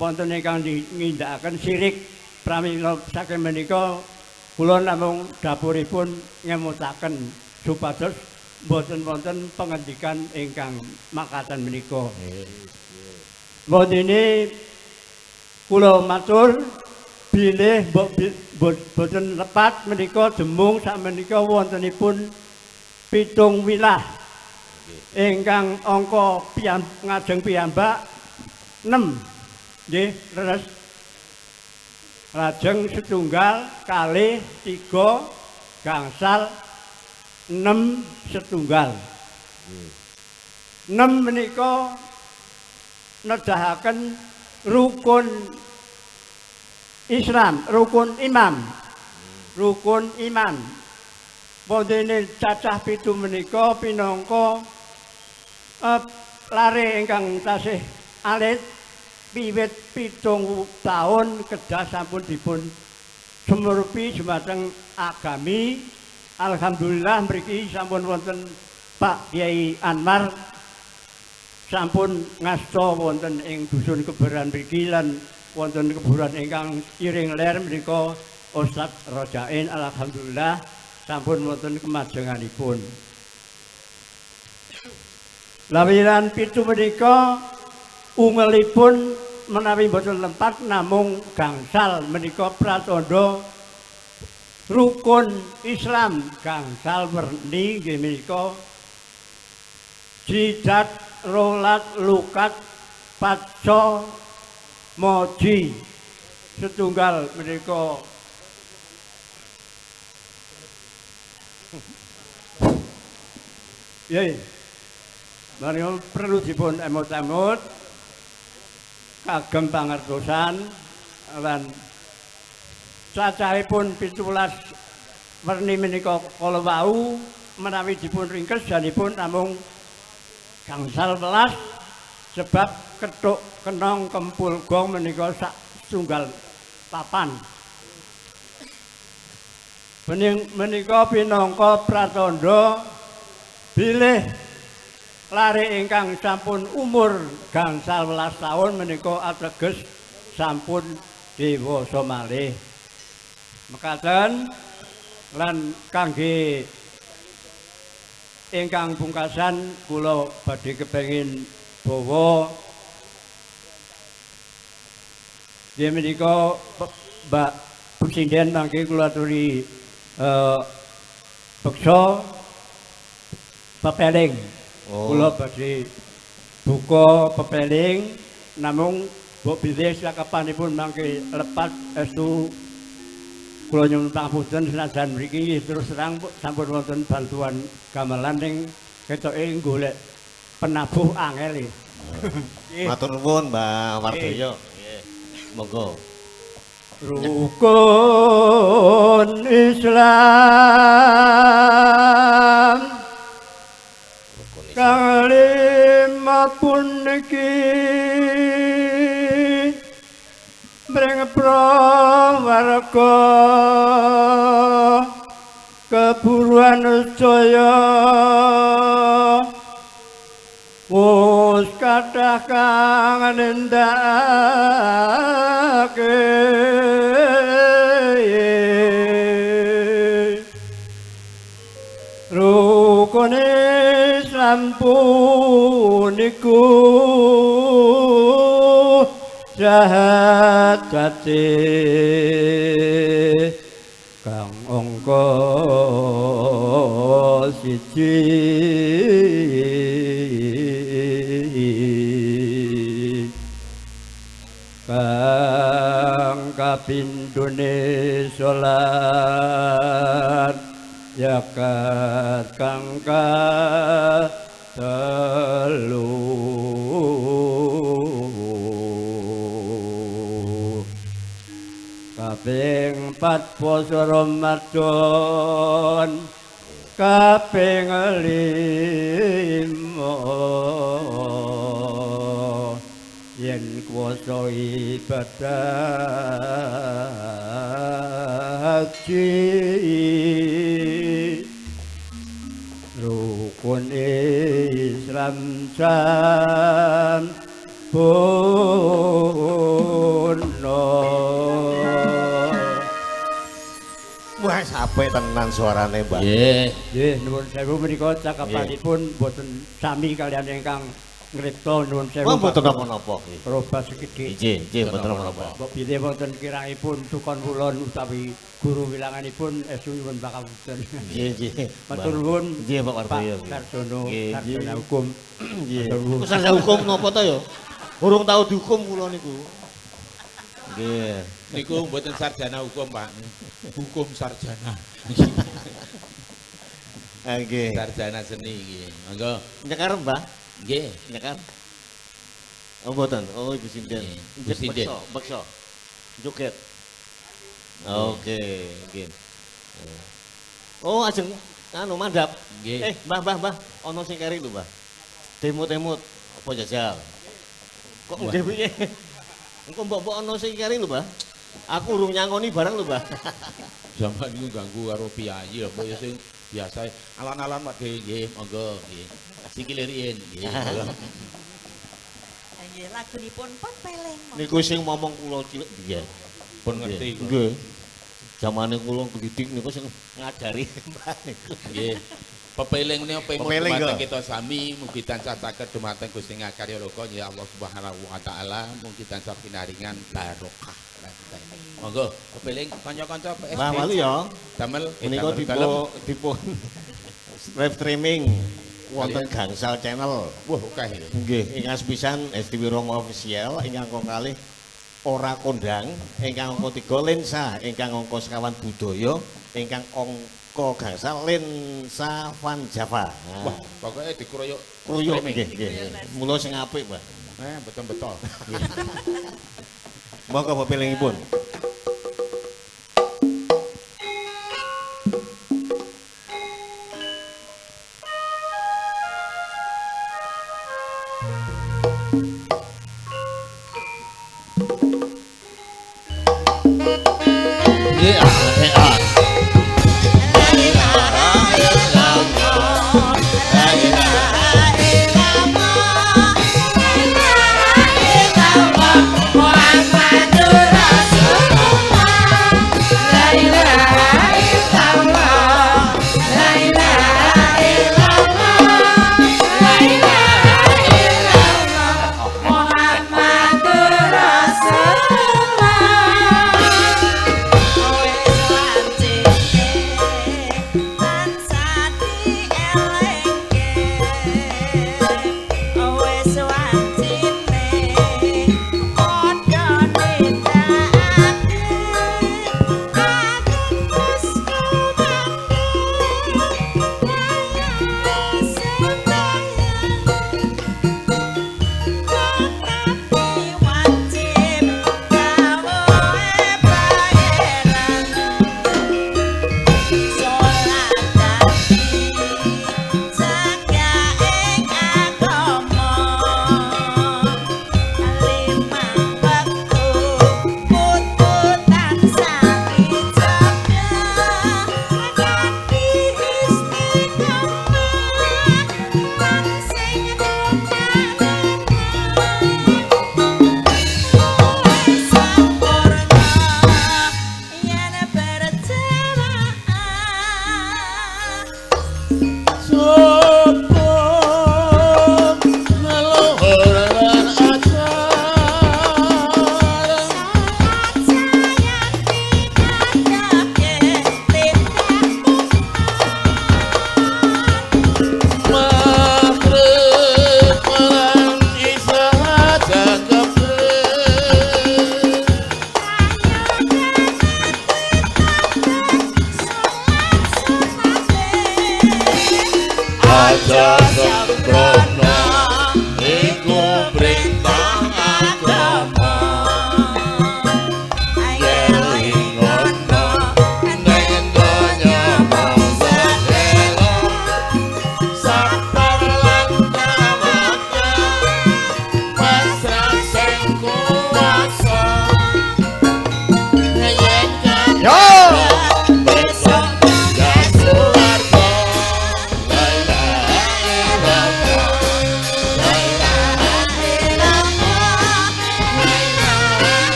wonten ingkang ngindakaken sirik. Pramila saking menika kula namung dapuripun ngemutaken supados mboten wonten pengendikan ingkang makaten menika. Wondene kula matur bilih boten lepat menika demung sakmenika wontenipun 7 wilah ingkang angka ngajeng piyambak 6 nggih leres lajeng setunggal kalih 3 gangsal 6 setunggal. 6 menika nedahaken rukun Islam, rukun imam, rukun iman. Wondene cacah 7 menika pinangka lare ingkang tasih alit wiwit 7 taun kedah sampun dipun sumrupi dumateng agami. Alhamdulillah mriki sampun wonten Pak Kiai Anwar sampun ngasta wonten ing dusun Keberan mriki lan wonten keburan ingkang iring ler menika Ustaz Rojain. Alhamdulillah sampun wonten kemajenganipun. Lawiran 7 menika ungelipun menawi mboten lempat namung gangsal menika pratandha rukun Islam gangsal werni nggih menika jidat rolat lukat paca moji setunggal menika nggih menika perlu dipun emot-emot kagem pangertosan lan cacahipun 17 werni menika kala wau menawi dipun ringkes janipun namung gangsal welas sebab kethuk kenong kempul gong menika sak tunggal papan. Menika pinangka pratandha bilih lare ingkang sampun umur gangsal welas taun menika ateges sampun dewasa malih. Mekaten lan kangge ingkang pungkasan kula badhe kepengin bawa nggih menika Mbak Presiden mangke kula aturi beksa pepeling. Kula badhe buka pepeling namung mbok bilih sakapanipun mangke lepat estu kula nyuwun pangapunten senajan mriki nggih terus terang sampun wonten bantuan gamelan ning ketoke golek penabuh angel. Matur nuwun Mbak Wardoyo. Nggih. Monggo. Rukun Islam kang lima puniki mring prawarga keburuan sedaya wis kathah kang nindakake rukun Islam puniku sahadate kang angka siji kang kapindhone salat zakat kang katelu kaping 4 poso Ramadan kaping 5 Yen kuwasa ibadah haji rukun Islam sampurna. Wah, sampe tenan suarane, Mbah. Nggih. Nggih, nuwun sewu menika cakapanipun mboten sami kalian ingkang ngripta, nuwun sewu. Wah, mboten napa-napa nggih. Robah sekedhik. Nggih, nggih, mboten napa-napa. Mbok bilih wonten kirangipun sukon kula utawi guru wilanganipun estu nyuwun pangapunten. Nggih, nggih. Matur nuwun. Nggih, Pak Wardoyo. Pak Sarjono, Nggih, sarjana hukum. Nggih. Matur nuwun. Iku sarjana hukum napa to ya? Urung tau dihukum kula niku. Nggih. Niku mboten sarjana hukum, Pak. Hukum sarjana. Ah, nggih. Sarjana seni iki. Monggo. Nyekar, Mbah? Nggih. Nyekar. Oh, mboten. Oh, Ibu Sinden. Nggih, Bu Sinden. Beksa, beksa. Joget. Oke, nggih. Oh, ajeng anu mandhap. Nggih. Eh, Mbah, Mbah, Mbah, ana sing keri lho, Mbah. Demut-demut apa jajal? Kok nggih piye? Engko mbok-mbok ana sing keri lho, Mbah. Aku urung nyangoni barang lho, Mbah. Zaman niku ganggu karo piyayi apa ya sing biasa alon-alon Pak De nggih, monggo nggih. Sikile riyin nggih. Monggo. Nggih, lagunipun Pepeling. Niku sing momong kula cilik biyen. Pun ngerti kula. Nggih. Zamane kula glidik niku sing ngajari Mbah niku. Nggih. Pepeling menika pemut Pepeling, dumateng kok. kita sami mugi tansah saged dumateng Gusti Ngakarya Loka ya Allah Subhanahu wa taala mugi tansah pinaringan barokah. Monggo pepeling kanca-kanca PSD. Mbah Walu ya. Damel Menika damel dalem. dipun live streaming wonten Gangsal Channel. Wah, akeh. Nggih, ingkang sepisan STW Romo Official, ingkang angka kalih Ora Kondang, ingkang angka 3 Lensa, ingkang angka sekawan Budaya, ingkang angka gangsal Lensa Van Java. Nah, Wah, pokoknya dikeroyok kruyuk streaming. nggih, nggih. Mula sing apik, Mbah. Eh, betul-betul. Monggo pepilingipun. Nggih, ah, eh, ah.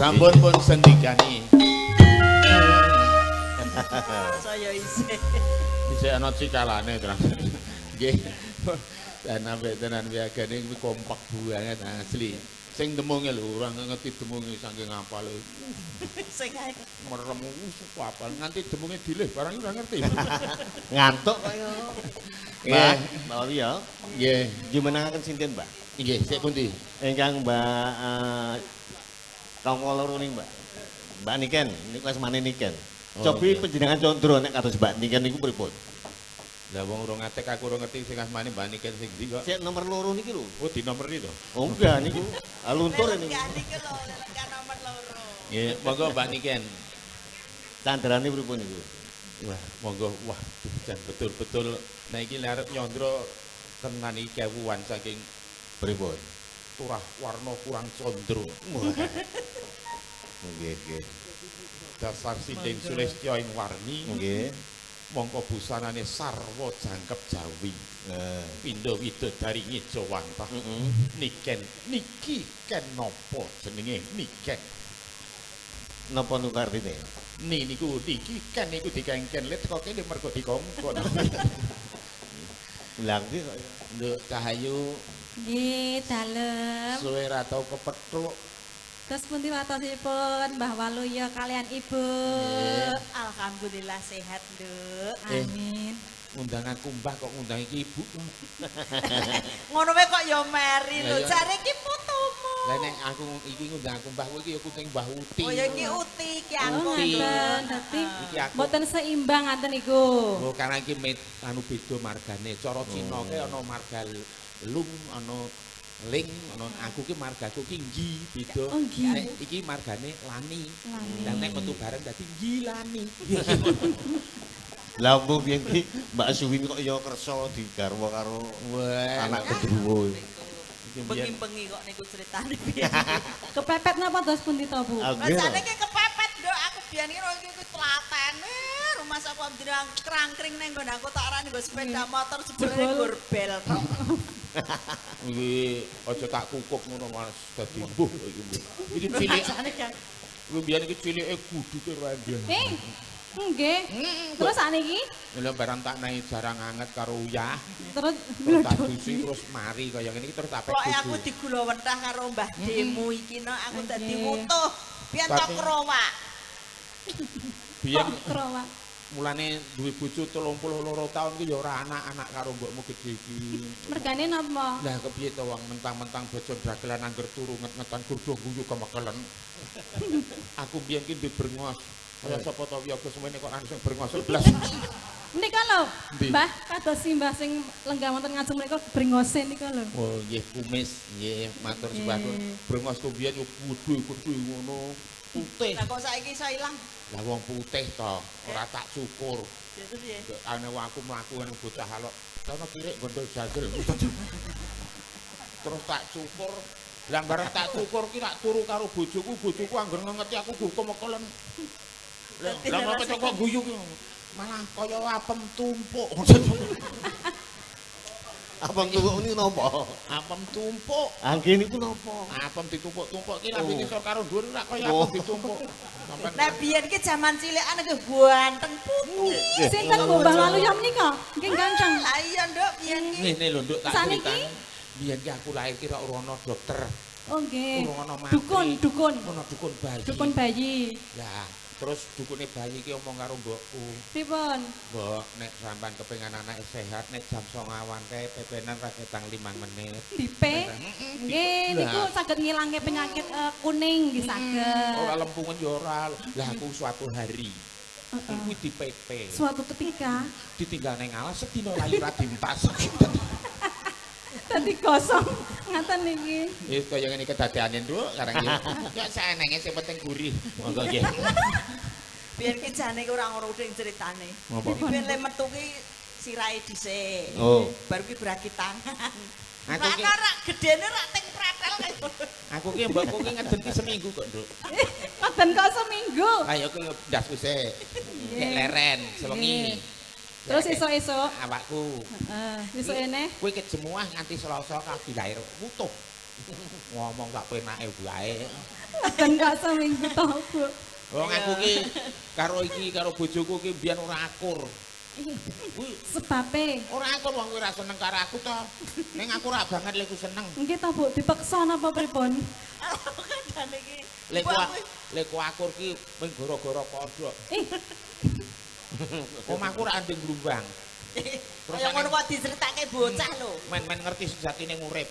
Sampun pun sendikani. Saya isih. Isih ana cikalane terus. Nggih. Dan sampe tenan wiyagane kuwi kompak banget asli. Sing demunge lho ora ngerti demunge saking ngapale. Sing ae. Merem apal nganti demunge dilih barang ora ngerti. Ngantuk kaya. Nggih. Mbah, Mbak Waluyo, Nggih. jumenengaken sinten, Mbah? Nggih, sik pundi? Ingkang Mbak angka loro niku, Mbak. Mbak Niken, niku asmane Niken. Oh, Cobi nggih. panjenengan condro nek kados Mbak Niken niku pripun? Lah wong urung ngatek aku urung ngerti sing asmane Mbak Niken sing ndi kok. Sik nomor loro niki lho. Oh, di nomor iki to. Oh enggak niku. Ah, luntur niku. Lelenggan iki lho, lelenggan nomor loro. Nggih, monggo Mbak Niken. Candrane pripun niku? Wah, monggo. Wah, duh, jan betul-betul nah iki lek arep nyandra tenan iki kewuan saking Pripun? turah warna kurang condro. Wah. Nggih, nggih. Dasar sindeng sulistya ing warni, Nggih. mongko busanane sarwa jangkep jawi. Nah. Pindha widodari ngejawantah. Heeh. Niken niki ken napa jenenge Niken? Napa niku artine? Ni niku niki ken niku dikengken lit kok kene mergo dikongkon. Lah nggih kok. Nduk Cahayu Nggih, dalem. suwe ra tau kepethuk. Terus pundi watosipun Mbah Waluyo kalian Ibu? Nggih. Alhamdulillah sehat, Nduk. Amin. Ngundang aku mbah kok ngundang iki ibu. Ngono wae kok ya meri lho. Lah, ya. Jare iki putumu. Lah nek aku iki ngundang aku mbah kowe iki ya kucing Mbah Uti. Oh ya iki Uti iki aku. Oh, Uti. ngaten. Dadi Iki aku. mboten seimbang ngaten niku. Oh, karena iki met anu beda margane. Cara Cina ki ana marga Lung, ana Ling, ana aku ki margaku ki Nggi beda. Oh, Nggi. Nek iki margane Lani. Lani. Lah nek metu bareng dadi Nggi Lani. Lah mbuh piye iki Mbak Suwin kok ya kersa digarwa karo Wah, anak gendruwo. iki mbiyen Bengi-bengi kok niku critane piye. Kepepet napa terus pundi to, Bu? Ah, nggih. Rasane ki kepepet, Nduk. Aku biyen ki iki ku tlatene rumah sapa ndirang krangkring nang nggon aku tak arani nggo sepeda motor jebule Jebul. gur bel tok. iki aja tak kukup ngono Mas dadi mbuh iki mbuh. Iki cilik Rasane kan iki mbiyen iki cilike guduke rendeng. Eh, nggih. Terus sakniki Lha barang tak naik jarang anget karo uyah, terus terus tak dusi terus mari kaya ngene iki terus tak pek Pokoke aku bojo. digula wentah karo Mbah Demu iki no aku dadi Nggih. wutuh. Biyen tok Tapi- krowak. Biyen krowak. mulane duwe bojo 32 tahun ki ya ora anak-anak karo mbokmu gedhe iki. Mergane napa? Lah kepiye to wong mentang-mentang bojo dagelan angger turu nget-ngetan gurdo guyu kemekelen. Aku biyen ki duwe brengos. Kaya sapa to wiyaga semene kok ana sing brengos blas. Menika lho, Ndi? Mbah, kados simbah sing lenggah wonten ngajeng menika brengose nika lho. Oh nggih kumis, nggih matur sembah nuwun. Nggih. Brengosku biyen yo gedhe-gedhe ngono. Putih. Lah kok saiki iso ilang? Lah wong putih to, ora tak cukur. Ya terus piye? Ane aku mlaku nang bocah alok. Sono kirik gondol jagel. Terus tak cukur. Lah bareng tak cukur ki tak turu karo bojoku, bojoku angger ngengeti aku gur kemekelen. Lah Dadi lah ngapa rasa- kok guyu ki? Malah kaya apem tumpuk. Abang tuwuk niku napa? Apem tumpuk. Angge niku napa? Apem ditumpuk-tumpuk ki lambene Oh. isor karo dhuwur ora kaya Oh. apem ditumpuk. Sampeyan Lah biyen ki jaman cilikan iki ganteng putih. Sinten Bu Mbah Waluyo menika? Nggih ganteng. Lah iya Nduk biyen ki. ngene lho Nduk tak Saniki? critani. Biyen ki aku lahir ki ora ono dokter, Oh nggih. Urung ana mantri. Dukun, dukun. ono dukun bayi. Dukun bayi. Lah, terus dukune bayi ki omong karo mbokku. Pripun? Mbok, nek sampean kepengin anake sehat, nek jam 09.00 awan kae pepenan ra ketang 5 menit. Dipe. Nggih, niku saged ngilangke penyakit kuning nggih saged. Ora lempungan ya ora. Lah aku suatu hari kuwi dipepe. Suatu ketika Ditinggal ning alas sedina layu ra dientas. dadi gosong ngaten niki. Wis kaya ngene kedadeane Nduk, sekarang iki. Ya saenenge sing penting gurih. Monggo nggih. Biyen ki jane ki ora ngono ding ceritane. Ngopo? Biyen le metu ki sirahe dhisik. Oh. Baru ki beraki tangan. Aku ki Rak rak gedene rak ting pretel kae. aku ki mbokku ki ngeden ki seminggu kok, Nduk. Ngoten kok seminggu. Ayo ki ndasku sik. Nek leren sewengi. Nggih. Terus esuk-esuk, Awakku. heeh, esuk eneh Kowe kejemuah nganti Selasa kaki lahir utuh. Ngomong tak penake wae. Ben kok seminggu to, Bu. Wong aku ki karo iki karo bojoku ki mbiyen ora akur. Kuwi Sebabe ora akur wong kuwi ora seneng karo aku to. Ning aku ora banget lek ku seneng. nggih to, Bu, dipeksa napa pripun? Kandhane iki. Lek Bu, ku aku lek ku akur ki mung gara-gara kodhok. Eh, Omahku ora andeng glumbang. Terus Kaya ngono kok diceritake bocah lho. Men-men ngerti sejatine urip.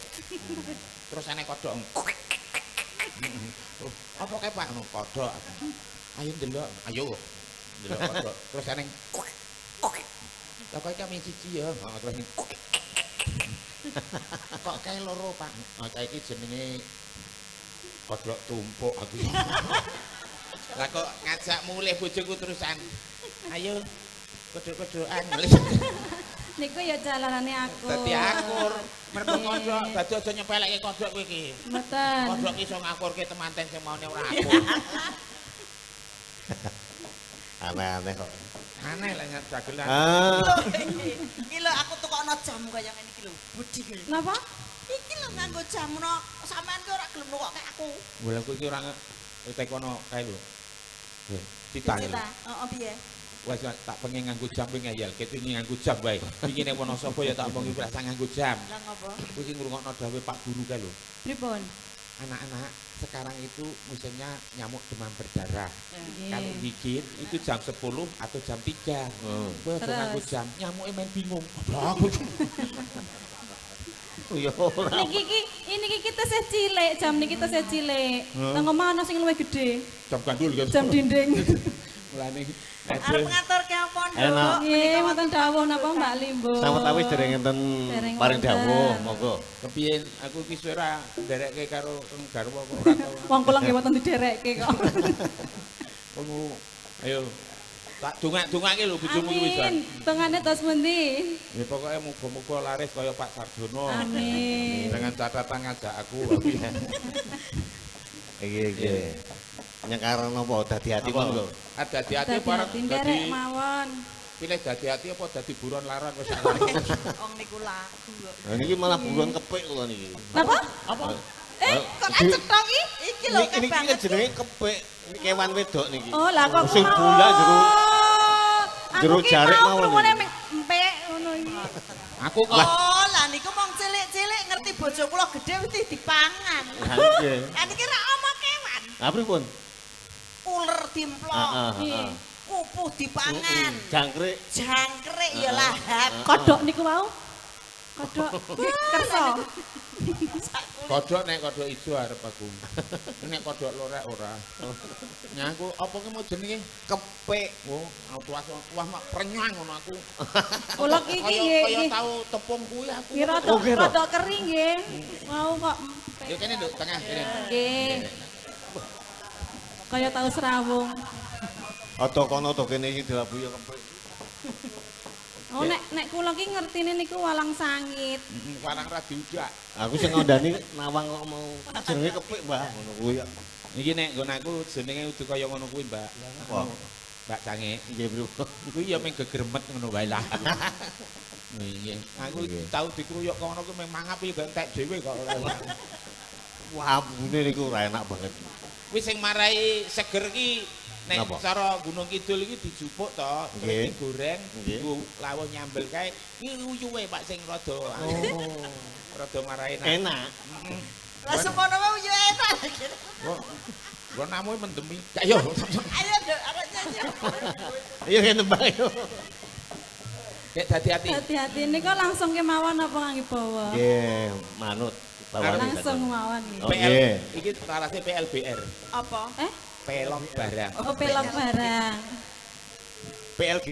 Terus ana kodhok. Terus apa kae Pak ngono kodhok. Ayo ndelok, ayo. Ndelok kodhok. Terus ana lah kok kami siji ya. Heeh, terus kok kae loro Pak. Oh, kae iki jenenge kodhok tumpuk aku. Lah kok ngajak mulih bojoku terusan. Ayo kodhok-kodhokan. Niku ya jalanane aku. Dadi akur. Mergo kodhok, dadi aja nyepelekke kodhok kowe iki. Mboten. Kodhok iso ngakurke temanten sing maune ora akur. Aneh-aneh kok. Aneh lah nyat dagelan. Ah, Lho, iki lho aku tukokno jam kaya ngene iki lho. Budi iki. Napa? Iki lho nganggo jam no sampean ki ora gelem nukokke aku. Lah kowe iki ora tekono kae lho. Cita lho. Cita. Heeh, piye? Wes tak pengen nganggo jam kowe ngeyel, ket wingi nganggo jam wae. Wingi ning Wonosobo ya tak omongi ora nganggo jam. Lah ngopo? Kowe iki ngrungokno dawuhe Pak Guru kae lho. Pripun? Anak-anak sekarang itu musimnya nyamuk demam berdarah. Nggih. Kalau gigit itu jam 10 atau jam 3. Kowe aja Terus? nganggo jam, nyamuke main bingung. Goblok. ya ora. Niki iki ini iki tesih cilik, jam niki tesih cilik. Nang omah ana sing luwih gedhe, Jam gandul kan. jam dinding. Mulane Arep ngaturke apa, Nduk? Enak. Nggih, wonten dawuh napa Mbak Limbo? Sawetawis dereng enten Dereng paring wonten. dawuh, monggo. Kepiye aku iki suwe ora nderekke karo kang garwa kok ora tau. Wong kula nggih wonten diderekke kok. Wong ayo tak dongak-dongake lho bojomu iki wis. Amin. Tengane tos pundi? Ya pokoke muga-muga laris kaya Pak Sarjono. Amin. Dengan catatan ngajak aku. Iki iki. Nyekaran apa dadi ati monggo. Ada di ati barang Dadi nderek dadi mawon. pilih dadi ati apa dadi buron laran wis sak. Wong niku lagu kok. Lah niki malah buruan kepik kula niki. Napa? Apa? Eh, kok tak cethok iki? Iki lho Niki niki banget. jenenge kepik, niki kewan wedok niki. Oh, lah kok Sing bulan jero Aku jero ki jarik mau mawon krungune iki. meng empek ngono iki. Aku kok Oh, lah niku mong cilik-cilik ngerti bojo kula gedhe mesti dipangan. Lah nggih. Lah niki ra omong kewan. Lah pripun? Uler dimplok, Heeh, heeh. kupu dipangan, Jangkrik. jangkrik ya lahap. Kodhok niku wau. Kodhok kersa. Kodhok nek kodhok ijo arep aku. Nek kodhok lorek ora. Nyaku apa ki mau jenenge? Kepik. Oh, aku wah mak prenyang ngono aku. Kula ki iki Kaya nggih kaya nggih. tau tepung kuwi aku. Nggih rada Oh, nggih to? rada kering nggih. Mau kok empek. Ya kene nduk tengah kene. Nggih. Kaya tau serawung. Ada kono to kene iki dilabu ya kepik. Oh nek nek kula ki ngertine niku walang sangit. Warang ra diudak. Aku sing ngandani nawang kok mau jenenge kepik, Mbah, ngono kuwi ya. Iki nek nggon aku jenenge udu kaya ngono kuwi, Mbak. Wah. Mbak Cange. Nggih, pripun? Kuwi ya mung gegremet ngono wae lah. Iya, aku Nggih. tau dikruyuk kono kuwi mung mangap ya entek dhewe kok ora. Wah, ambune niku ora enak banget. Kuwi sing marai seger ki nek Napa? cara Gunung Kidul iki dijupuk to, terus Nggih. digoreng, Nggih. dienggo lawuh nyambel kae. Ki uyuhe Pak sing rada rada marai enak. Enak. Heeh. Lah semono wae yo enak. Kok Gua namu mendemi. Ayo. Ayo Nduk, arep nyanyi. Ayo kene nembang yo. Dek dadi ati. Hati-hati niku langsung kemawon apa ngangge bawa? Nggih, manut bawani. Langsung mawon nggih. Oh, PL nggih. iki tarase PLBR. Apa? Eh, Pelok barang. oh pelok barang. PLG.